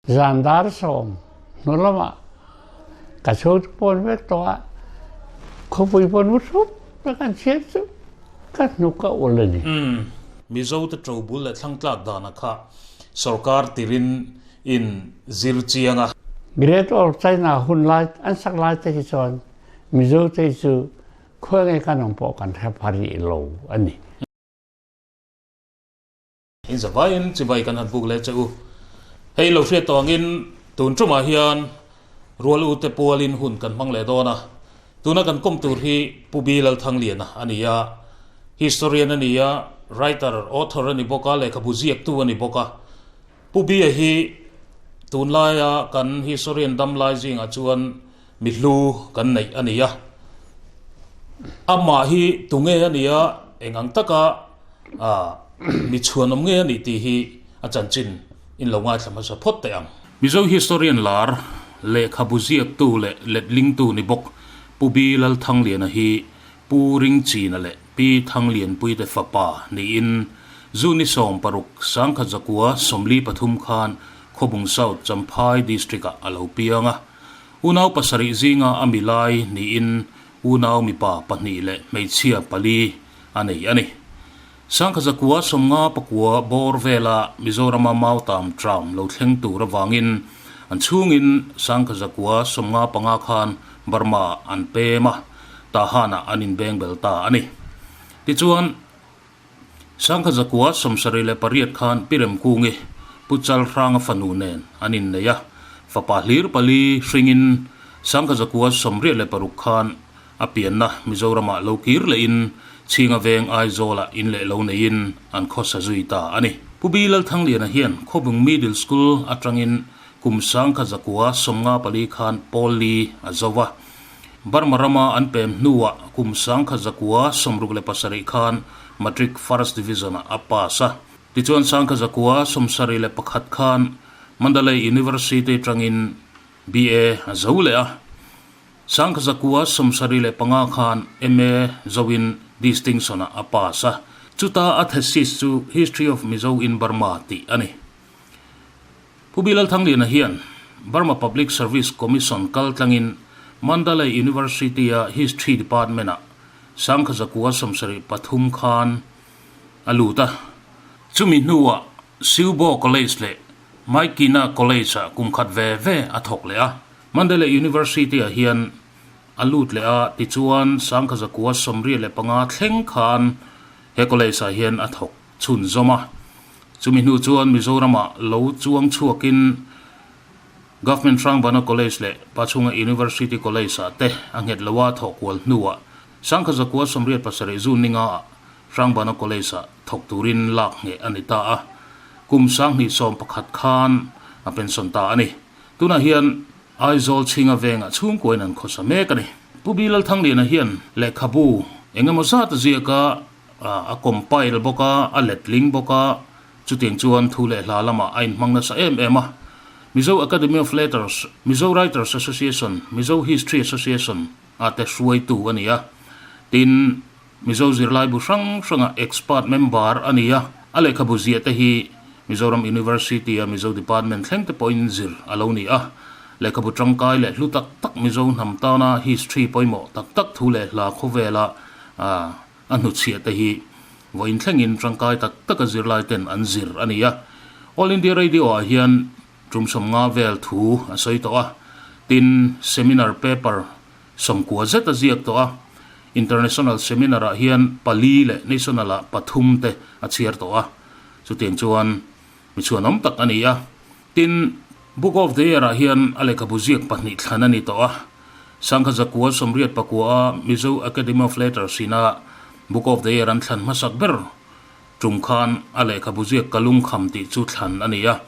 Zan dar 10 hnu lamah ka chhungte pawn vek tawh a, khawpui pawn mu thup a kan chhiat chu ka hnuk a ul a ni. Mizo te to bul leh thlang tlak dana kha sorkar tirin in zir chiang a. Great Wall of China hun lai an sak lai te hi chuan Mizo te chu khawi nge kan awm pawh kan hre pha rih lo a ni. In zavaiin chibai kan han buk leh che u. Hei lo hriat tawh angin tun tumah hian rual u te pualin hun kan hmang leh dawn a. Tuna kan kawm tur hi Pu Bi Lalthangliana a ni a, historian a ni a, writer, author a ni bawk a, lehkhabu ziaktu a ni bawk a. Pu Bia hi tunlaia kan historian damlai zingah chuan mi hlu kan neih a ni a. Amah hi tunge a ni a, eng ang taka mi chhuanawm nge a nih tih hi a chanchin in lo ngaithla hmasa phawt teh ang. Mizo historian lar, lehkhabu ziaktu leh letlingtu ni bawk Pu Bi Lalthangliana hi Pu Ringchina leh Pi Thanglianpuite fapa niin June 16, 1943 khan Khawbung South Champhai District-ah a lo piang a. Unau pasarih zinga a mi lai niin unau mipa pahnih leh hmeichhia pali a nei a ni. 1959 bawr vela Mizorama Mautam tram lo thleng tur avangin an chhungin 1995 khan Burma an pem a, Tahan-ah an inbengbel ta a ni. Tichuan, 1978 khan Pi Remkungi, Pu Chalhranga fanu nen an innei a, fapa hlir pali hringin 1986 khan a pianna Mizoramah lo kir lehin Chhinga Veng Aizawlah in leh lo neiin an khawsa zui ta a ni. Pu Bi Lalthangliana hian Khawbung Middle School atangin kum 1954 khan pawl li a zo a. Burma rama an pem hnuah kum 1967 khan Matric First Division-ah a pass a. Tichuan 1971 khan Mandalay University atangin BA a zo leh a. 1975 khan MA zoin Distinction-ah a pass a. Chuta a thesis chu History of Mizo in Burma tih a ni. Pu Bilal Thangliana hian Burma Public Service Commission kal tlangin Mandalay University-a History Department-ah 1973 khan a lut a. Chumi hnuah Siubo College leh Maikina College-ah kum khat ve ve a thawk leh a. Mandalay University-ah hian a lut leh a, tichuan 1985 thleng khan he college-ah hian a thawk chhunzawm a. Chumi hnu chuan Mizoramah lo chuang chhuakin Government Hrangbana College leh Pachhunga University College-ah te a nghet lo a thawh kual hnuah 1987 June ni ngaah Hrangbana College-ah thawk turin lak ngheh a ni ta a, kum 2011 khan a pension ta a ni. Tunah hian Aizawl Chhinga vengah chhungkuain an khawsa mek a ni. Pu Bi Lalthangliana hian lehkhabu eng emaw zat a ziak a, A compile bawk a, a letling bawk a, chutiang chuan thu leh hla lamah a inhmang nasa em em a. Mizo Academy of Letters, Mizo Writers Association, Mizo History Association ah te hruaitu a ni a. Tin, Mizo zirlaibu hrang hrangah expert member a ni a. A lehkhabu ziah te hi Mizoram University a Mizo Department thleng te pawhin zir a lo ni a. Lehkhabu tangkai leh hlu tak tak Mizo hnam tana history pawimawh tak tak thu leh hla khawvela A hnuchhiah te hi vawiin thlengin tangkai tak taka zirlai ten an zir a ni a. All India Radio ah hian tum 50 vel thu a sawi tawh a, tin seminar paper 90 zet a ziak tawh a, International seminar ah hian pali leh national ah pathum te a chhiar tawh a, chutiang chuan mi chhuanawm tak a ni a. Tin, Book of the Year ah hian a lehkhabu ziak pahnih thlan a ni tawh a, 1989 a Mizo Academy of Letters ina Book of the Year an thlan hmasak ber tum khan a lehkhabu ziak Ka Lungkham tih chu thlan a ni a.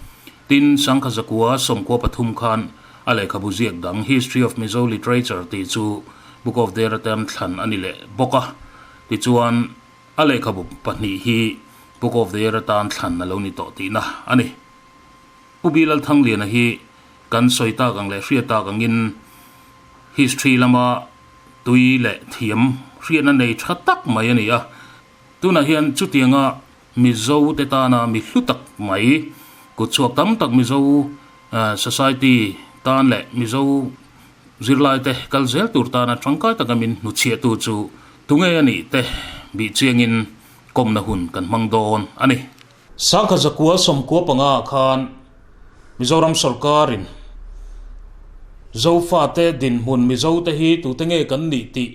Tin, 1993 khan a lehkhabu ziak dang History of Mizo Literature tih chu Book of the Year atan thlan a ni leh bawk a. Tichuan, a lehkhabu pahnih hi Book of the Year atan thlan a lo ni tawh tihna a ni. Pu Bi Lalthangliana hi kan sawi tak ang leh hriat tak angin history lama tui leh thiam hriatna nei tha tak mai a ni a. Tunah hian chutianga Mizo te tana mi hlu tak mai, kutchhuak tam tak Mizo Society tan leh Mizo zirlaite kal zel tur tana tangkai taka min hnuchhiahtu chu tunge a nih te bih chiangin kawmna hun kan hmang dawn a ni. Sangkha zakua sawmkua panga ah khan Mizoram sawrkarin Zofate dinhmun Mizote hi tute nge kan nih tih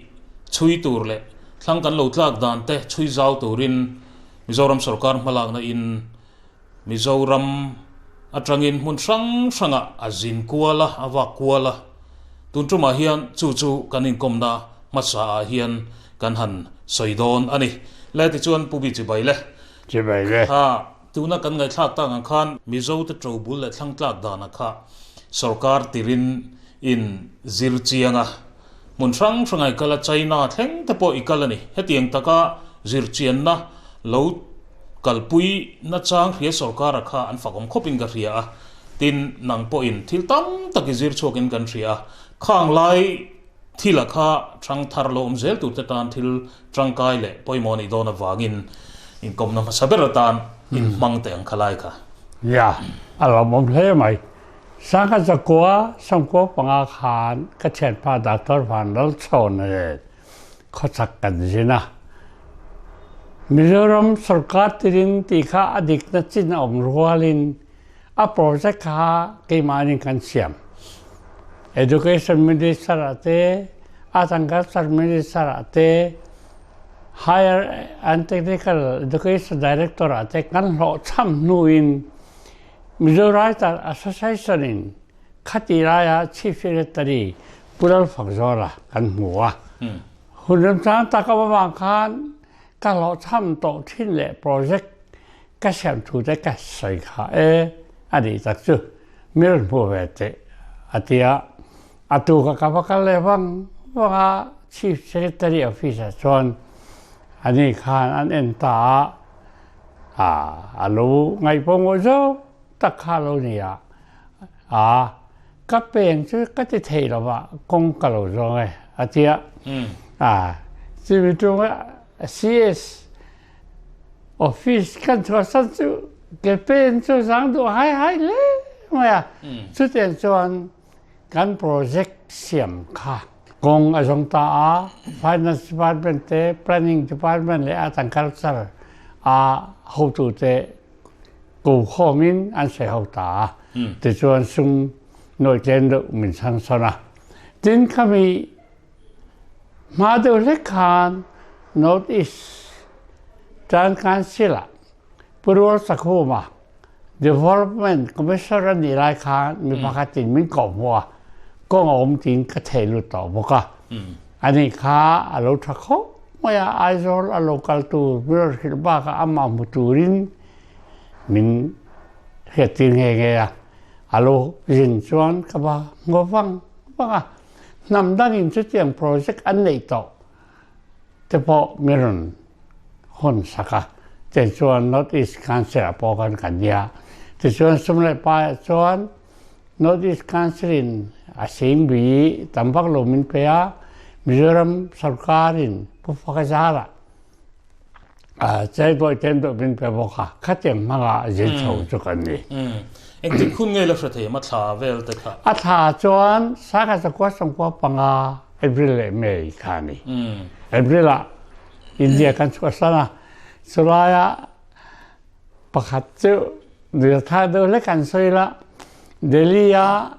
chhui tur leh thlang kan lo tlak dan te chhui zau turin Mizoram sawrkar hmalakna in Mizoram atangin hmun hrang hrangah a zin kual a, a vak kual a. Tun tumah hian chu chu kan inkawmna hmasa ah hian kan han sawi dawn a ni. Le tichuan Pu Bi Chibai le. Chibai le. Kha tuna kan ngaihthlak tak ang khan Mizo te to bul leh thlang tlak danah kha sorkar tirin in zir chiang a. Hmun hrang hrangah i kal a, China thleng te pawh i kal a ni. Hetiang taka zir chianna lo kalpui nachang hria sorkara kha an fakawm khawpin ka hria a, tin nang pawhin thil tam tak i zir chhuakin kan hria a, khang lai thila kha thang thar lo awm zel turte tan thil tangkai leh pawimawh nih dawn avangin inkawmna hmasa ber atan inhmang teh ang kha lai kha. Nia, a lawmawm hle mai. Sangha zakua sawmkua panga khan ka thianpa Doctor Vanlalchhawna nen khawchhak kan zin a. Mizoram sorkar tirin tih kha a dikna chin a awm rualin a project kha keimahnin kan siam. Education Minister ah te, Arts and Culture Minister ah te, Higher and Technical Education Director ah te kan hlawhchham hnuin Mizo Writer Association in khati laia Chief Secretary Pu Lalfakzawla kan hmu a. Hun remchang tak awm avang khan ka hlawhchham tawh thin leh project ka siam thu te ka sawi kha e a nih tak chu mi rawn hmu ve teh a ti a. A tu ka ka va kal leh vang vang a Chief Secretary office ah chuan ani khan an en ta a. A a lo ngaihpawimawh zawk tak kha a lo ni a, a ka peng chu ka ti thei lo va kawng ka lo zawng e a ti a, a chumi tum a CS office kan chhuahsan chu ke pen chu zang duh hai hai hle mai a, chutiang chuan Kan project siam kha kawng a zawng ta a, Finance Department te, Planning Department le Art and Culture a hotu te ko khawm in an sawi ho ta a. Tichuan sum nawi tlem deuh min chhang sawn a. Tin khami hma deuh hlek khan North East Town Council ah Pu Rual Sakhuma Development Commissioner a nih lai khan mi pakhatin min kawh hmuh a, kawng a awm tiin ka thei lut tawh bawk a. Ani kha a lo tha khawp mai a, Aizawl a lo kal tur min rawn hrilh bakah amah hmu turin min hriattir nghe nghe a. A lo zin chuan ka va ngaw vang vang a, hnam dangin chutiang project an neih tawh te pawh min rawn hawn sak a, tichuan North East Council ah pawh khan kan nia. Tichuan sum leh paiah chuan North East Council in a sing bui tam vak lo min pe a, Mizoram sorkar in Pu Fakazara Chaibawi tlem deuh min pe bawk a, khatiang hmanga zin chho chu kan ni. Engtik hun nge la hre thei em a thla vel te kha? A thla chuan Sangha Zakua Sangkua panga April leh May kha a ni. April ah India kan chhuahsan a, chulaia pakhat chu Nilthai deuh hlek an sawi la, Delhi a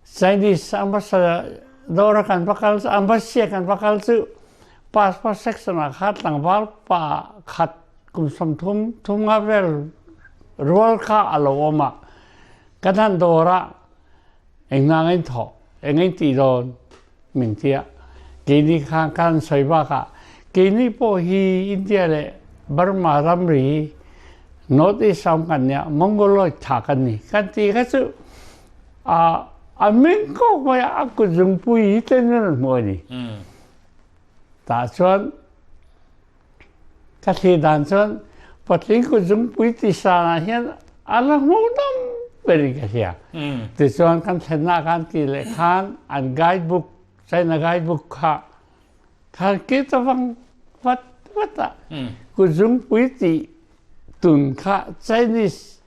Chinese ambassador dawra kan va kal chu, embassy a kan va kal chu passport section ah khan tlangval pa khat kum 30 thum nga vel rual kha a lo awm a, kan han dawr a, Eng ang in thawh, eng in tih dawn min ti a. Keini khan kan sawi bakah keini pawh hi India leh Burma ramri North East a awm kan nia, Mongoloid tha kan ni kan tih kha chu a a meng kawk mai a, a kut zungpui hi tlem in rawn hmu a ni. Tah chuan Ka thlir dan chuan patling kut zungpui ti sanah hian a la hmuhnawm berin ka hria. Tichuan kan thlennak ah an ti leh khan an guide book, China guide book kha khan ke ta vang vat vat ah kut zungpui ti tun kha Chinese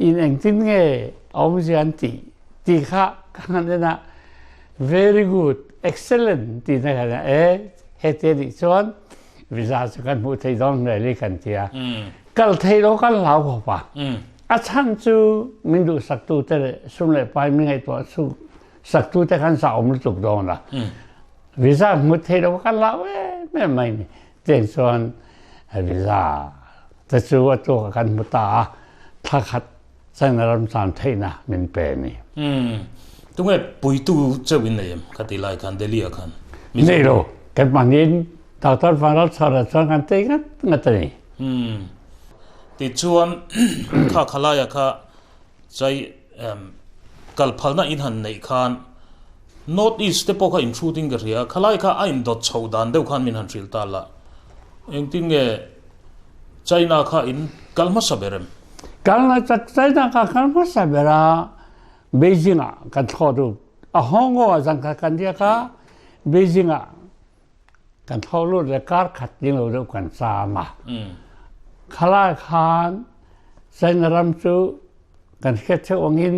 In engtin nge awmzia an tih tih kha ka han en a, very good, excellent tihna kha nia, e heti a nih chuan visa chu kan hmuh theih dawn hmel hi kan ti a, kal theih lo kan hlau khawp a, a chhan chu min duhsaktu te leh sum leh pai min ngaihtuah saktu te khan zah awm lutuk dawn a, visa hmuh theih lo kan hlau em em mai ni. Tiang chuan visa te chu a tuak kan hmu ta a, thla khat China ram chan theihna min pe a ni. Umm. Tunge puitu cheuh in nei em kha ti lai khan Delhi ah khan? Nei lo. Kan mahniin Doctor Vanral Chhawra chuan kan tei ngat ngat a ni. Umm. Tichuan kha khalaia kha Chai kal phalna in han neih khan North East te pawh kha in hrut in ka hria, khalai kha a in dawt chho dan deuh khan min han hrilh ta la. Engtin nge China kha in kal hmasa ber em? Kal China kha kal hmasa ber a, Beijing ah kan thlawh duh. A Hongo ah zan khat kan riak a, Beijing ah kan thlawh lut le kar khat ding lo deuh kan cham a. Khalai khan China ram cu kan hriat theu angin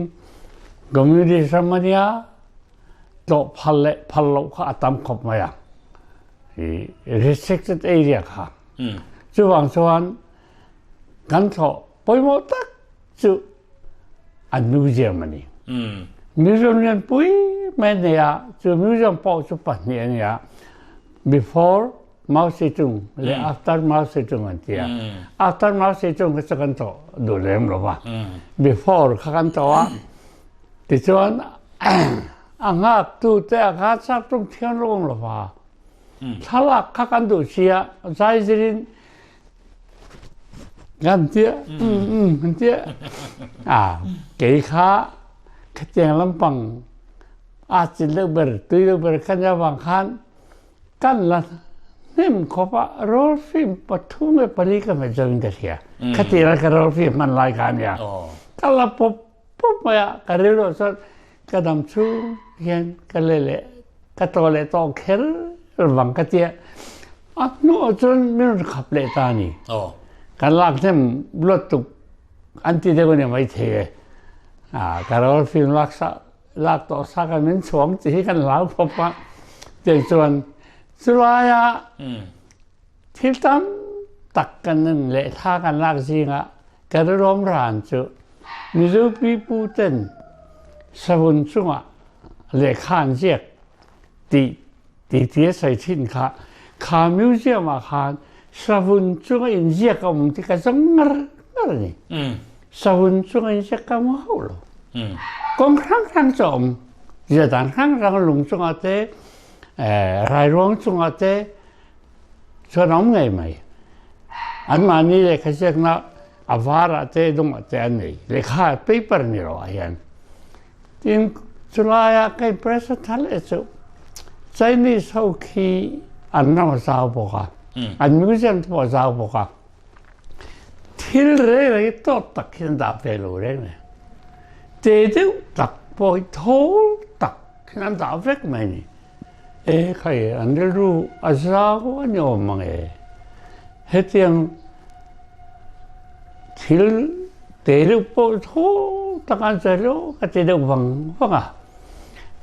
communist ram a nia tlawh phal le phal lo kha a tam khawp mai a. Restricted area kha. Chuvang chuan kan thlawh pawimawh tak chu an museum a ni. Museum lianpui mai nei a, chu museum pawh chu pahnih a ni a, before Mao Zedong le after Mao Zedong an ti a. After Mao Zedong kha chu kan tawh duh lem lo va. Before kha kan tawh a, tichuan a nghaktu te a kha chak tum thiam lo awm lo va. Thlalak kha kan duh si a, zaizirin Kan tiah, kan tiah. Ah, kei kha khatiang lampang aa cil deuh ber, tui deuh ber kan ya vang khan kan la hnem khawp ah rawl fim pathum le pali ka hmet zo in ka hria. Khati la ka rawl fim hman lai kha nia. Ka la pop pop mai ah ka rilru chuan ka dam chung hian ka le le ka to le to kher vang ka tia a hnu ah cun min run khap leh ta ni kan lak hnem luat tuk an ti deuh ni mai thei e a ka rawl film lak sa lak to sa kan min chuang ti hi kan hlau khop a te chuan chulai ah thil tam tak kan nan le tha kan lak zingah ka rawm ran chu Mizo pipu ten savun chungah lehkha an ziak tih titi a sawi thin kha kha museum ah khan savun chunga inziak a awm tih ka zawng ngar ngar a ni. Savun chunga inziak ka hmu hauh lo. Kawng hrang hrang chu a awm. Zia dan hrang hrang lung chungah te, rairuang chungah te chuan a awm ngei mai. Anmahni lehkha ziakna a varah te dungah te an nei. Lehkha paper ni lo ah hian. Tin, chulaia ka impress a tha leh chu Chinese ho khi an ram a zau bawk a, an museum te pawh a zau bawk a, thil reng reng hi tawt tak hian an dah ve lo reng reng. Te deuh tak pawh hi thawl tak hian an dah vek mai a ni. E khai, an rilru a zau a ni awm mang e. Hetiang thil te deuh pawh thaw tak an sawi lo ka ti deuh vang vang a.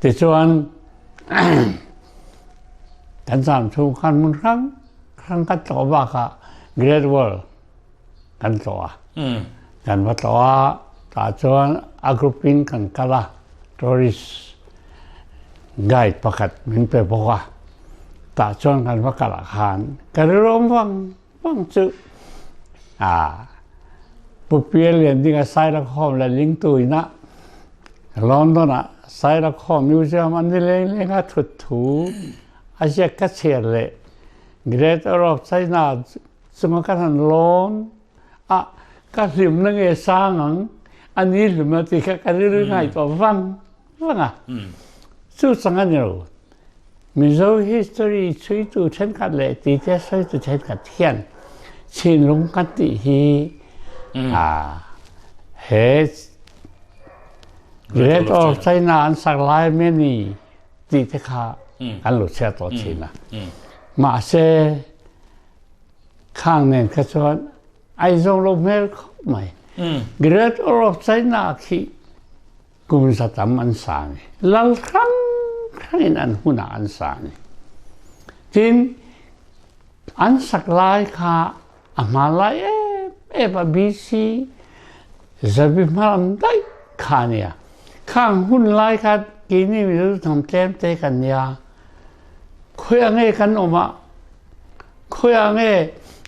Tichuan kan zam chhung khan hmun hrang hrang kan tlawh bakah Great Wall kan tlawh a. Kan va tlawh a, tah chuan a group in kan kal a, tourist guide pakhat min pe bawk a. Tah chuan kan va kal ah khan ka rilru vang vang chu ah Pu Pier Lian ding a Sairakhawm le Lingtu in ah London ah Sairakhawm Museum an ni leng leng a thut thu a ziak ka chhiar leh Great Wall of China Chunga kan han lawn a ka hlimna nge sang ang a ni hlimna tih kha ka rilru ngaihtuah vang vang a. Chu chang a ni lo. Mizo history chhuitu thenkhat leh tite sawitu thenkhat hian Chinlung kan tih hi he Great Wall of China an sak lai mi ni tih te kha kan lo chhiar tawh thin a. Mahse Khang nen kha chuan Aizawl lo hmel khawp mai. Great Wall of China khi kum za tam an sa ni. Lal hrang hrangin an hunah an sa ni. Tin, an sak lai kha a hmaan lai em em a BC zabi hmalam daih kha nia. Khang hun lai kha keini Mizo hnam tlem te kan nia. Khawi ah nge kan awm ah khawi ah nge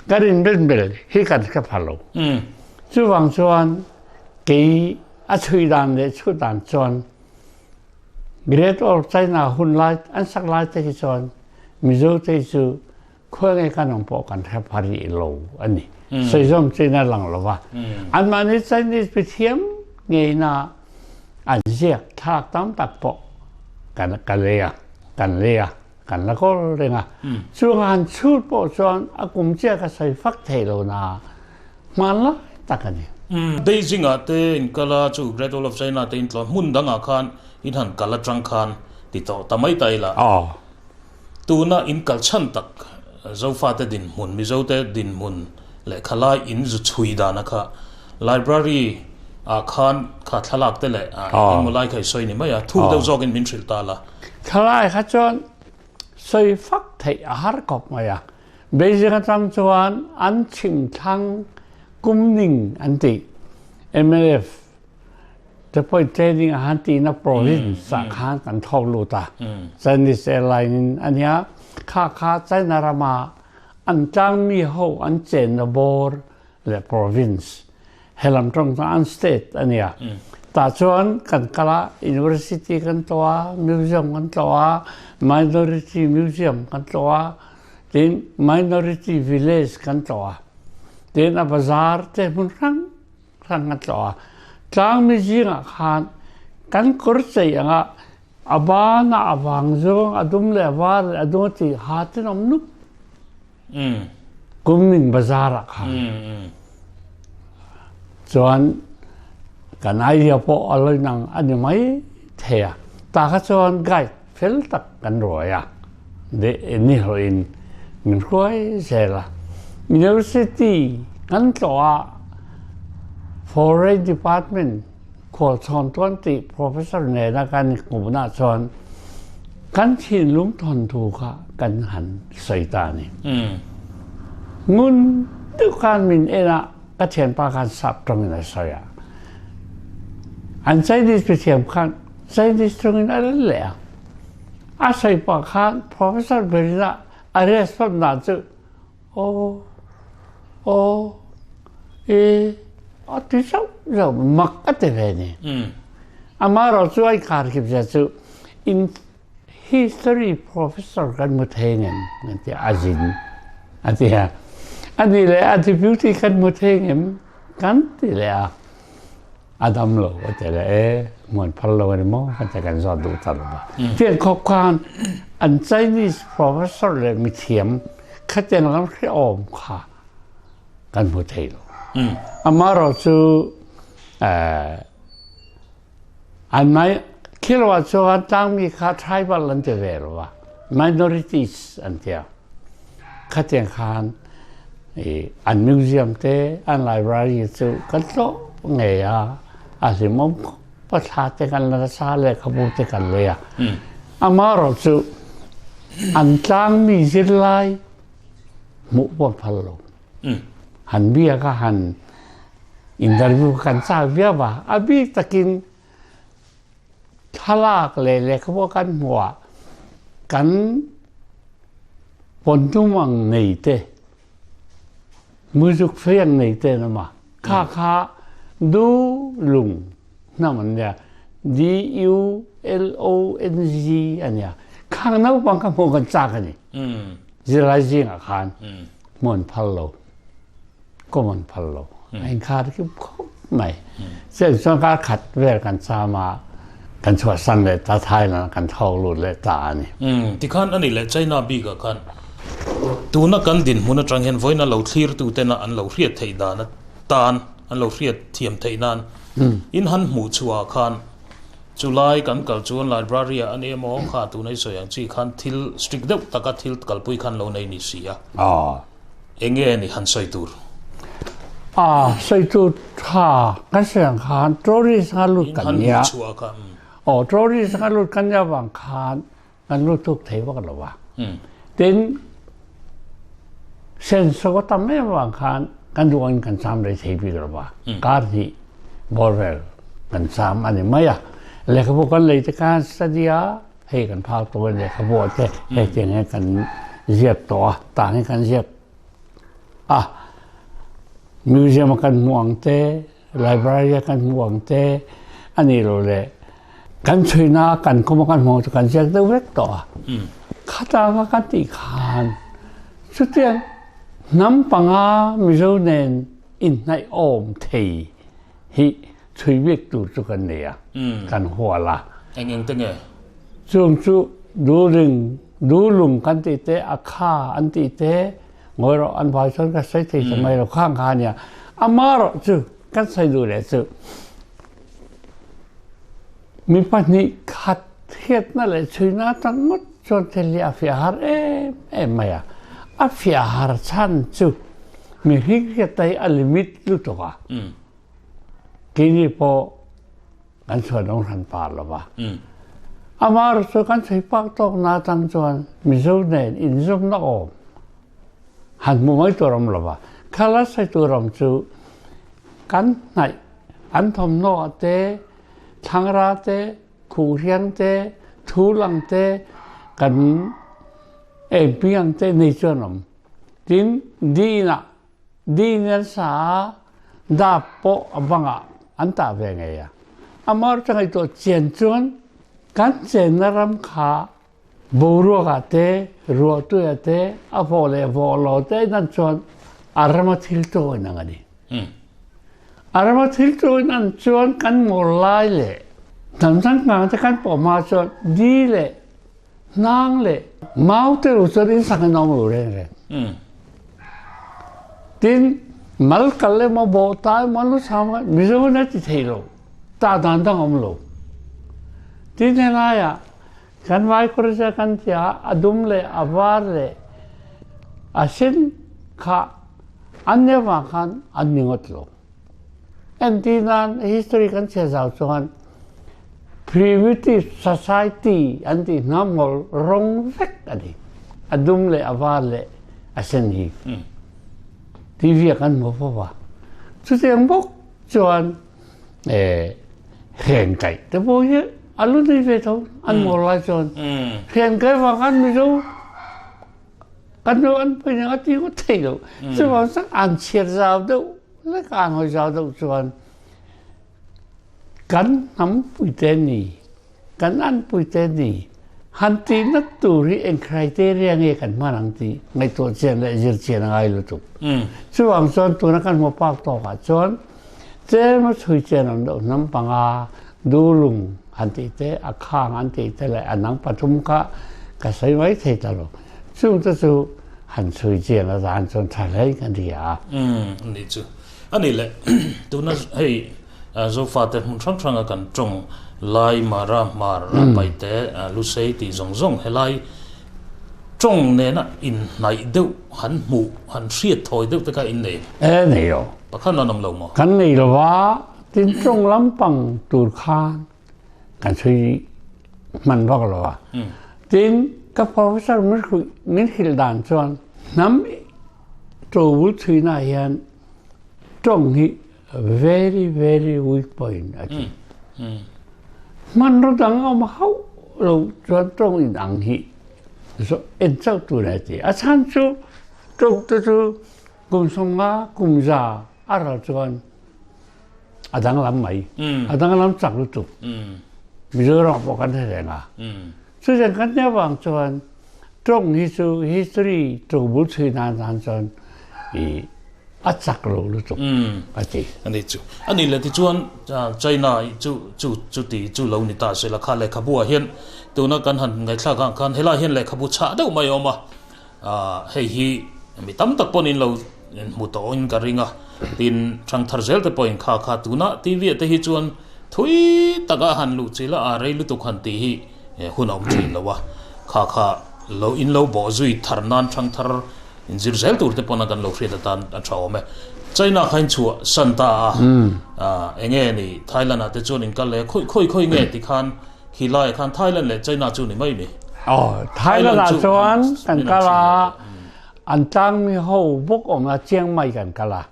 kan inrin bel hi kan hre pha lo. Chuvang chuan kei a chhui dan leh chhut dan chuan Great Wall China hun lai an sak lai te hi chuan Mizo te chu khawi nge kan awm pawh kan hre pha rih lo a ni. Sawi zawm chin a lang lo va. Anmahni Chinese mithiam ngeina an ziak thlak tam tak pawh kan ka lei a, kan lei a, kan la kawl reng a. Chung han chhut pawh chuan a kum chiah ka sawi fak thei lo na hmanlai tak a ni. Beijing ah te in kal a, chu Great Wall of China te in tlawh hmun dang ah khan in han kal atang khan ti tawh ta mai ta ila. Tuna in kal chhan tak Zofate dinhmun, Mizote dinhmun leh khalai in zu chhui dana kha Library ah khan kha thlalak te leh engemaw lai kha i sawi ni mai a, thuk deuh zawkin min hrilh ta la. Thlalai kha chuan sawi fak theih a har khawp mai a, Beijing atang chuan an chhim thlang Kumning an tih mnf Te pawhin training a han tihna province ah khan kan thlawk lut a. Chinese airline in a nia. Kha kha China rama an tlangmi ho an chenna bawr leh province helam tawng chuan an state a nia. Tah chuan kan kal a, university kan tlawh a, museum kan tlawh a, minority museum kan tlawh a, tin minority village kan tlawh a. Tin a bazaar te hmun hrang Hrang a tlawh a. Tlangmi zingah khan kan kawr chei anga a banah a vang zawng a dum leh a var leh a dum a ti ha ten awm nup. Kumning bazar ah khan. Chuan kan idea pawh a lo inang a ni mai thei a. Tah kha chuan guide fel tak kan ruai a. Ni hlawhin min hruai zel a. University kan tlawh ah Foreign Department khualchhawn tuan tih professor nena kan hmuhna chuan kan thinlung thawnthu kha kan han sawi ta a ni. Ngun deuh khan min en a, ka thianpa khan sap tawngin a sawi a. An Chinese mithiam khan Chinese tawngin a rel leh a. A sawi pah khan Professor Berina a response dan chu aw, aw, e a ti zauh zauh mak a ti ve ni. Amaherawh chu a inkar kip zia chu in history professor kan hmu thei ngem an ti a zin a ti a. Ani leh a deputy kan hmu thei ngem kan ti leh a. A dam lo a ti le e hmuan phal lo ani maw kan ti kan zawt duh ta lo va. Tiang khawp khan an Chinese professor le mithiam khatiang lam hreawm kha kan hmu thei lo. Amarawh cu an mai khilo ah chuan tlangmi kha tribal an ti ve lo va minorities an tia. Khatiang khan an museum te an library cu kan tlawh ngei a a hlimawm khawp a thla te kan la nasa lehkhabu te kan lei a amarawh cu an tlangmi zirlai hmuh pawh phal lo han bia ka han interview kan chak viau a a bik takin Thlalak leh lehkhabu kan hmuh ah kan pawntum ang nei te, muzuk fei ang nei te an awm a. Kha kha Du Lung hnam an nia, D-U-L-O-N-G a nia. Khang naupang kha hmuh kan chak a ni. Zirlai zingah khan hmuh an phal lo. Common phal lo. A inkhar kip khawp mai. Chen chuan kar khat vel kan cham a, kan chhuahsan leh ta Thailand kan thawk lut leh ta a ni. Tikhan a ni leh China bik ah khan tuna kan dinhmun atang hian vawiin a lo thlir tu tena an lo hriat theih dan atan an lo hriat thiam theih nan in han hmuh chhuah ah khan chulai kan kal chuan library ah a ni emaw kha tuna i sawi ang chi khan thil strict deuh taka thil kalpui khan lo nei ni si a. Enge ni han sawi tur? A sawi tur tha kan sawi ang khan tourist anga lut kan nia. Aw tourist anga lut kan nia vang khan kan lut tuk thei vak lo a. Tin senso a tam em avang khan kan duh angin kan cham rei thei bik lo va. Kar hnih bawr vel kan cham a ni mai a. Lehkhabu kan lei te khan study a hei kan phak tawh a lehkhabu ah te hetiang hian kan ziak tawh a tah hi kan ziak a museum a kan hmuh ang te library a kan hmuh ang te a nih loh leh kan chhuina kan khawm a kan hmuh ang chu kan ziak deuh vek tawh a khatanga kan tih khan chutiang hnam panga Mizo nen inhnaih awm thei hi chhui bik tur chu kan nei a, kan hual a. Eng eng te nge? Chung chu Duling, Dulung kan tih te, a kha an tih te, ngawi rawh an vai chuan ka sawi thei ta mai lo khang kha a nia. Amaherawh chu kan sawi duh leh chu mi pahnih khat hriatna leh chhuina atang ngawt chuan thil hi a fiah har em em mai a. A fiah har chhan chu mihring hriatna hi a limit lutuk a. Keini pawh kan chhuanawm hran par lo va. Amaherawhchu chu kan chhui pak tawkna atang chuan Mizo nen inzawmna awm han hmu mai tur awm lo va. Khala sawi tur awm chu kan hnaih an thawmhnaw ah te, thlangra te, khuhriang te, thulang te, kan engping ang te nei chuan awm. Tin, Dina Ding an sa a, dap pawh a bangah an tah ve ngei a. Amah chu ngaihtuah chian chuan kan chenna ram kha boruakah te, ruahtuiah te, a vawh leh vawh lo te nan chuan a rama thil tawin ang a ni. A rama thil tawin an chuan kan mawl lai leh hnam changkang te kan pawh hma chuan di leh Hnang leh mau te ru chuan in sak in awm lo reng reng. Tin, mal kal emaw bawh ta emaw an lu chham a, Mizo in a ti thei lo. Tah dan dang awm lo. Tin, helaiah kan vai kawr kan ti a, a dum leh a var leh a sen kha an nia vang khan an ni ngawt lo. Entir nan history kan chhiar zau chuan primitive society an tih hnam hawl rawng vek a ni. A dum leh a var leh a sen hi TV ah kan hmu fo va. Chutiang bawk chuan heng kaih te pawh hi a lu nei ve tho an mawl lai chuan heng kaih vang khan Mizo Kan nu an pui ning a ti ngawt thei lo. Chuvang cun an chiat zau deuh le kaan hoi zau deuh chuan kan hnam puite ni, kan an puite ni, han ti nak tur hi eng criteria nge kan hman ang ti ngaihtuah chian le zir chian a ngai lutuk. Chuvang chuan tuna kan hmu pak tawk ah chuan tlem a chui chian ang deuh hnam panga dulung han tih te, a khang an tih te leh a nang pathum kha ka sawi mai thei ta lo. Chung te chu han chhui chian a zan chuan tha hle kan ri a. Ani chu. Ani le tuna hei Zofate hmun hrang hranga kan tawng Lai, Mara, Hmar, Paite, Lusei tih zawng zawng helai tawng nena inhnaih deuh han hmuh, han hriat thawi deuh te kha in nei? E, nei lo. Pakhat an awm lo maw? Kan nei lo va, tin tawng lampang tur khan kan chhui hman vak lo a. Tin, ka professor min hruih, min hrilh dan chuan hnam tobul chhuina hian tawng hi very very weak point a ti. Hmanraw dang a awm hauh lo chuan tawng in ang hi en chauh tur a ti. A chhan chu tawng te chu kum sawmnga kum za a ral chuan a danglam mai. A danglam chak lutuk. Mizoram pawh kan hre reng a. Chutiang kan nih avang chuan tawng hi chu history tobul chhui nan tan chuan i a chak lo lutuk a ti. Ani chu. Ani le tichuan China chu chu chuti chu lo ni ta se la kha lehkhabu ah hian tuna kan han ngaihthlak ang khan helai hian lehkhabu chhah deuh mai a awm a. Hei hi mi tam tak pawhin lo hmu tawhin ka ring a, tin thangthar zel te pawhin kha kha tuna TV ah te hi chuan thui taka han luh chilh a, a rei lutuk han tih hi hun a awm thin lo a, kha kha lo in lo bawh zui thar nan thangthar. Inzir zel tur te pawn a kan lo hriat atan a tha awm e. China kha in chhuah san ta a, eng nge ni Thailand ah te chuan in kal leh a, khawi khawi khawi nge ti khan khi lai ah khan Thailand leh China chu ni mai ni. Aw, Thailand ah chuan kan kal a, an tlangmi ho bawk awm a, Chiang Mai kan kal a.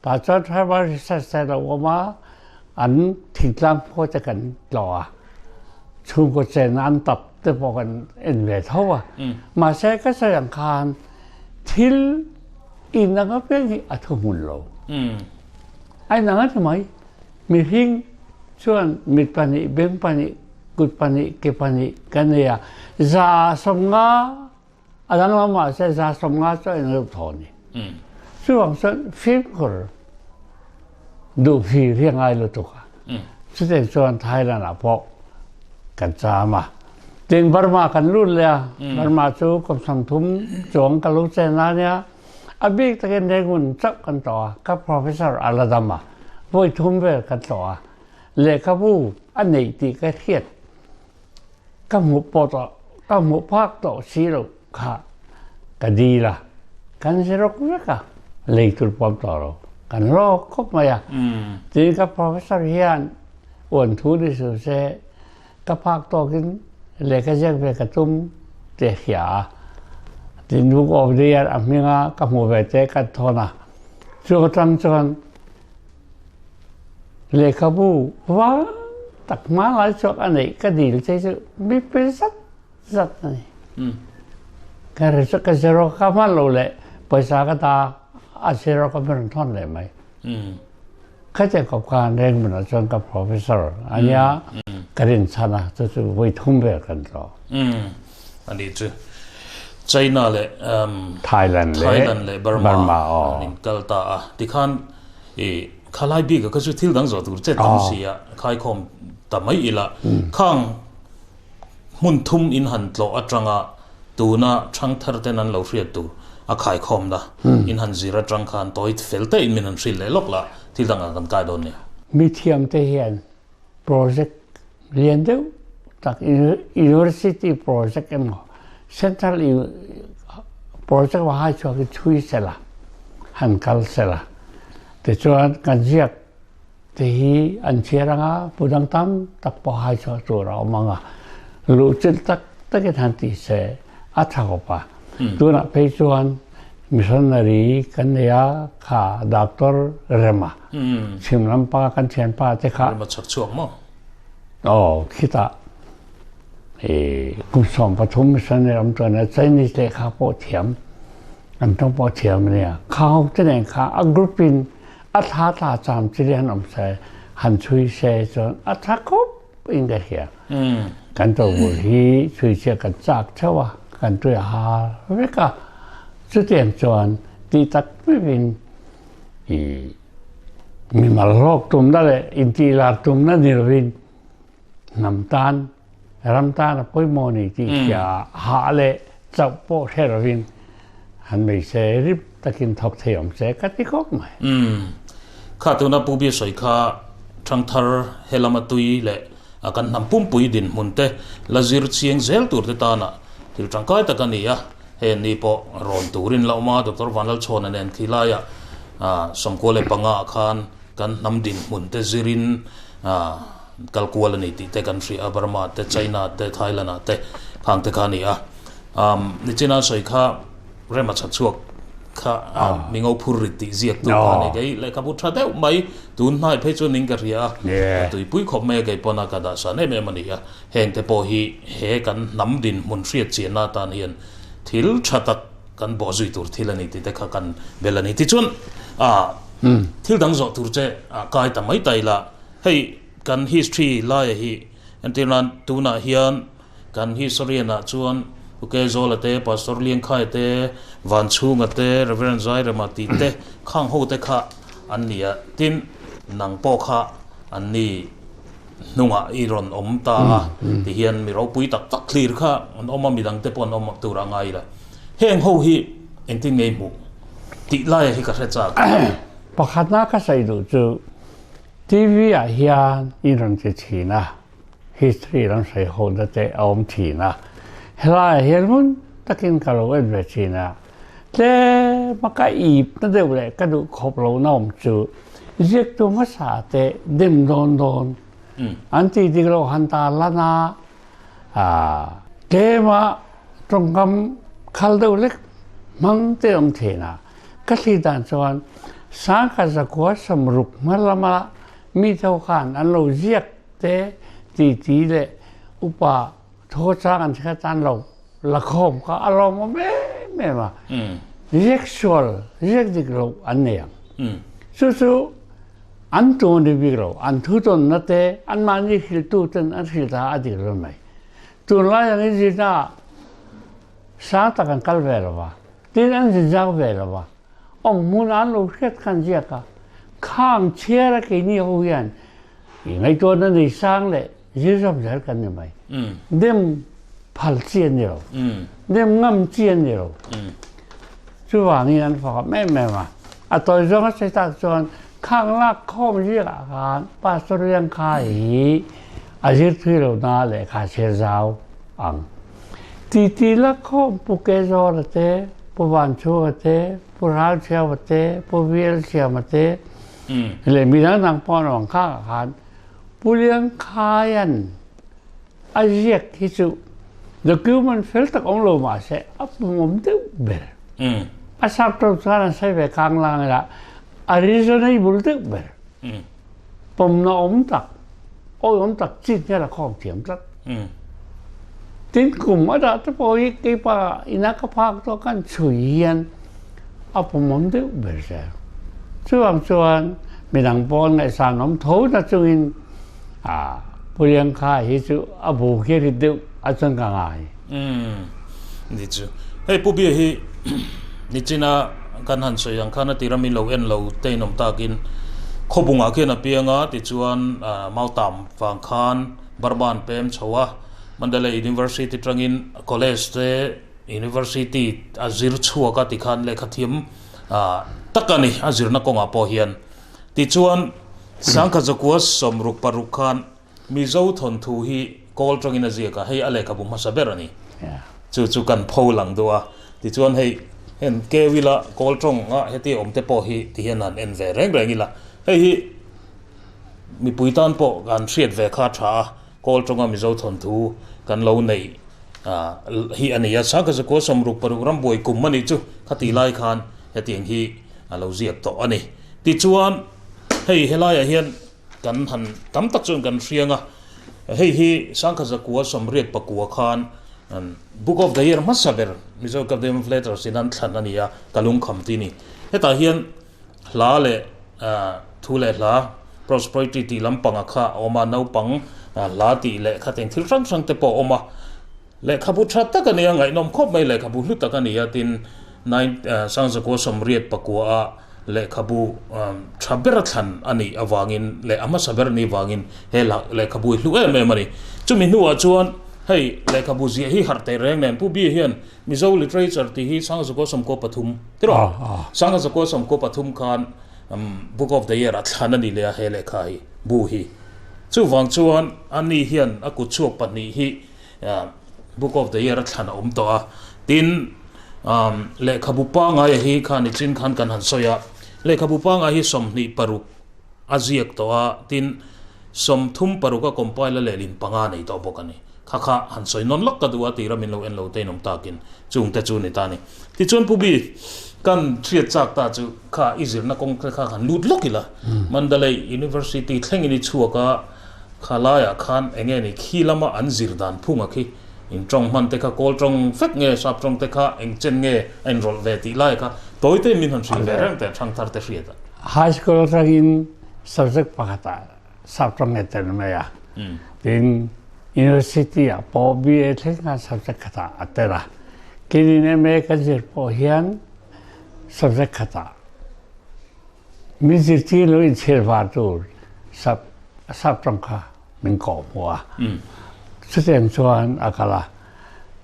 Tah chuan Tribal Research Centre a awm a, an thingtlang phaw te kan tlawh a, chhungkaw chenna an tap te pawh kan en ve tho a. Mahse ka sawi ang khan thil inang apiang hi a thuhmun lo. A inang a ti mai. Mihring chuan mit pahnih, beng pahnih, kut pahnih, ke pahnih kan nei a, 150 A dang lamah seh 150 cu an reuh thawn i curuang cun fimkhur duh hi hi ngai lutuk a. Cutin cun Thailand ah pawh kan caam a. Tin Burma kan lut le a. Burma cu kum 30 cuang ka lu cen la nia. A bik takin Rangoon chauh kan tlawh a. Ka professor a la dam a. Voi thum vel kan tlawh a. Lehkhabu a neih ti ka hriat Ka hmuh pawh tawh, ka hmuh phak tawh si lo kha ka dil a, kan zirawk vek a, lei tur pawm tawh lo, kan hlawk khawp mai a. Tin ka professor hian uan thu ni suh se, ka phak tawkin lehkha ziak ve ka tum tih a hria a. Tin Book of the Year a hminga ka hmuh ve te kan thawn a, chu atang chuan Lehkhabu vang tak hmanlai chhuak a neih ka dil che chu mi pe zat zat a ni. Ka ri chu ka zero ka hman lo leh pawisa ka ta a zero ka rawn thawn leh mai. Khatiang kawp khan Rengmuna chuan ka professor a nia ka rinchhan a chu chu vawi thum vel kan tlawh. A ni chu China leh Thailand leh Burma an inkal ta a tikhan I khalai bik a kha chu thil dang zawh tur che tam si a, khaikhawm ta mai ila khang hmun thum in han tlawh atanga tuna thangthar ten an lo hriat tur a khaikhawmna in han zir atang khan tawi fel te in min han hrilh leh lawk la thil dangah kan kai dawn nia. Mithiam te hian project lian deuh tak University project emaw Central project va hai chhuak hi chhui sela han kal sela tichuan kan ziak te hi an chhiar anga pu dang tam tak pawh hai chhuah tur a awm anga luhchilh tak takin han tih se a tha khawp a tunah phei chuan missionary kan nei a kha Doctor Rema Chhim lampa kan thianpa te kha. Rema chhak chhuak maw? Aw, khitah i kum 13 missionary awm chuan a Chinese lehkha pawh thiam, an tawng pawh thiam a nia. Kha ho te nen kha a group in a thla thla cham chi han awm se, han chhui se chuan a tha khawp in ka hria. Kan tobul hi chhui chiah kan chak theuh a, kan tui a har vek a. Chutiang chuan tih tak meuhin i mimal hlawk tumna leh intihlar tumna ni lovin hnam tan, ram tan a pawimawh a ni tih hria ah hah leh chauh pawh hre lovin han mei se rip takin thawk thei awm se ka ti khawp mai. Umm. Kha tuna Pu Bia sawi kha Thangthar helama tui leh kan hnam pumpui dinhmun te la zir chiang zel tur te tana thil tangkai tak a ni a. Hei ni pawh rawn turin la awm a, Doctor Vanlalchhawna nen khi laiah 95 ah khan kan hnam dinhmun te zirin kal kual a ni tih te kan hria a, Burma te, China te, Thailand ah te khang te kha a ni a. Nichina sawi kha rem a chhat chhuak kha mingo phur rit tih ziak tu kha a ni. Kei lehkhabu tha deuh mai tun hnai phei chuan ning ka hria a, ka tuipui khawp mai a, kei pawn a ka dahsan em em a ni a. Heng te pawh hi he kan hnam dinhmun hriat chianna atan hian thil tha tak kan bawh zui tur thil a ni tih te kha kan bel a ni. Tichuan thil dang zawh tur che kai ta mai ta ila, hei kan history laia hi entir nan tunah hian kan historian ah chuan U Kezawla te, Pastor Liangkhaia te, Vanchhunga te, Reverend Zairema tih te khang ho te kha an ni a, tin nang pawh kha an ni. Hnungah i rawn awm ta a, ti hian mi ropui tak tak thlir kha an awm a, midang te pawh an awm tur a ngai la. Heng ho hi engtin nge i hmuh tih laia hi ka hre chak. Pakhatna ka sawi duh chu TV ah hian in rawn ti thin a, history lam sawi ho na te a awm thin a, helaiah hian ngun takin ka lo en ve thin a. Tlema ka ip na deuh leh ka duh khawp lo na awm chu ziaktu hmasa te dem dawn dawn an tih dik loh han ta lan a, tlema tawngkam khal deuh lek hmang te awm thin a. Ka thli dan chuan sangkhat zakua sawmruk hma lama mi tho khan an lo ziak te titi leh upa Thaw chang an hriat an lo la khawm kha a lawmawm em em a. Ziak sual, ziak dik lo an nei ang. Chu chu an tum a ni bik lo, an thutawnna te, anmahni hrilhtu ten an hrilh ta a dik lo mai. Tunlai ang i zirna ah sang tak an kal ve lo va, tin an zinzak ve lo va, awm hmun an lo hriat khan ziak a, khang chhiar a keini ho hian i ngaihtuahna nei sang leh Zir zawm zel kan ni mai. Dem phal chi a ni lo. Dem ngam chi a ni lo. Chuvangin an fak em em a. A tawi zawng a sawi tak chuan khang lak khawm zingah khan Pastor Liangkha hi a zir thui lo na lehkha chhiar zau ang. Titi lak khawm Pu Kezawla te, Pu Vanchhunga te, Pu Ralchhiaua te, Pu Velsiama te leh midang dang pawh an awm khangah khan Pu Liangkhaia'n a ziak hi chu document fel tak awm lo mah se a pumawm deuh ber. A sap tawp chuan an sawi ve kang lang ila a reasonable deuh ber. Pawmna awm tak, awi awm tak chin hian a khawm thiam tlat. Tin kum a dah te pawh hi keipa ina ka phak tawh khan chhui hian a pawmawm deuh ber zel. Chuvang chuan midang pawh an ngaihsan awm tho na chungin ah Pu Liangkha hi chu a bu khi a rit deuh a chuan ka ngai. Umm ni chu. Hei Pu Bia hi nichina kan han sawi ang khan a tira min lo en lo te in awm takin khawbungah khian a piang a tichuan Mautam vang khan Burma an pem chho a, Mandalay University tangin college te University a zir chhuak a tikhan lehkha thiam tak a ni a zirna kawngah pawh hian. Tichuan Sangkhat Zakua 66 khan Mizo thawnthu hi kawl tangin a ziak a, hei a lehkhabu hmasa ber a ni. Chu chu kan pho lang duh a, tichuan hei hen keu ila kawl tawnga heti awm te pawh hi tihian han en ve reng reng ila hei hi Mipui tan pawh kan hriat ve kha tha a, Kawl tawnga Mizo thawnthu kan lo neih hi a ni a. Sangkhat Zakua 66 rambuai kum a nih chu khatih lai khan hetiang hi a lo ziak tawh a ni. Tichuan hei helaiah hian kan han tam tak chuan kan hriang a, hei hi Sangkhat Zakua 89 khan Book of the Year hmasa ber Mizo Academy of Letters in an thlan a ni a, ka lungkham ti a ni. Hetah hian Hla leh thu leh hla, prose poetry tih lampanga kha a awm a, naupang hla tih leh kha teng thil hrang hrang te pawh a awm a. Lehkhabu tha tak a ni a, ngaihnawm khawp mai lehkhabu hlu tak a ni a, tin nine Sangzakua 89 a lehkhabu tha ber a thlan a nih avangin leh a hmasa ber a nih avangin he lehkhabu hi hlu em em a ni. Chumi hnuah chuan hei lehkhabu ziah hi harh teh reng nen Pu Bia hian Mizo literature tih hi Sangzakua 13 Tiraw? Sangha zakua 13 khan Book of the Year ah thlan a ni leh a he lehkha hi, bu hi. Chuvang chuan ani hian a kut chhuak pahnih hi Book of the Year a thlan a awm tawh a. Tin, lehkhabu pangaia hi kha nichin khan kan han sawi a, lehkhabu pangai hi 26 a ziak tawh a, tin 36 a compile a lehlin panga nei tawh bawk a ni. Kha kha han sawi nawn lawk ka duh a tira min lo en lo te in awm takin chungte chu ni ta a ni. Tichuan Pu Bi, kan hriat chak ta chu kha i zirna kawng te kha han lut lawk ila, Mandalay University thlengin i chhuak a, kha laiah khan eng nge ni khi lama an zir dan phunga khi in tawng hman te kha kawl tawng vek nge sap tawng te kha eng chen nge a inrawlh ve tih lai kha tawi te min han hrilh ve reng teh thangthar te hriat a. High school atangin subject pakhatah sap tawng nge tel mai a, tin University ah pawh BA thleng khan subject khatah a tel a, kinin MA kan zir pawh hian subject khatah min zirtir lo inchhir var tur sap sap tawng kha min kawh hmuh a, chutiang chuan a kal a.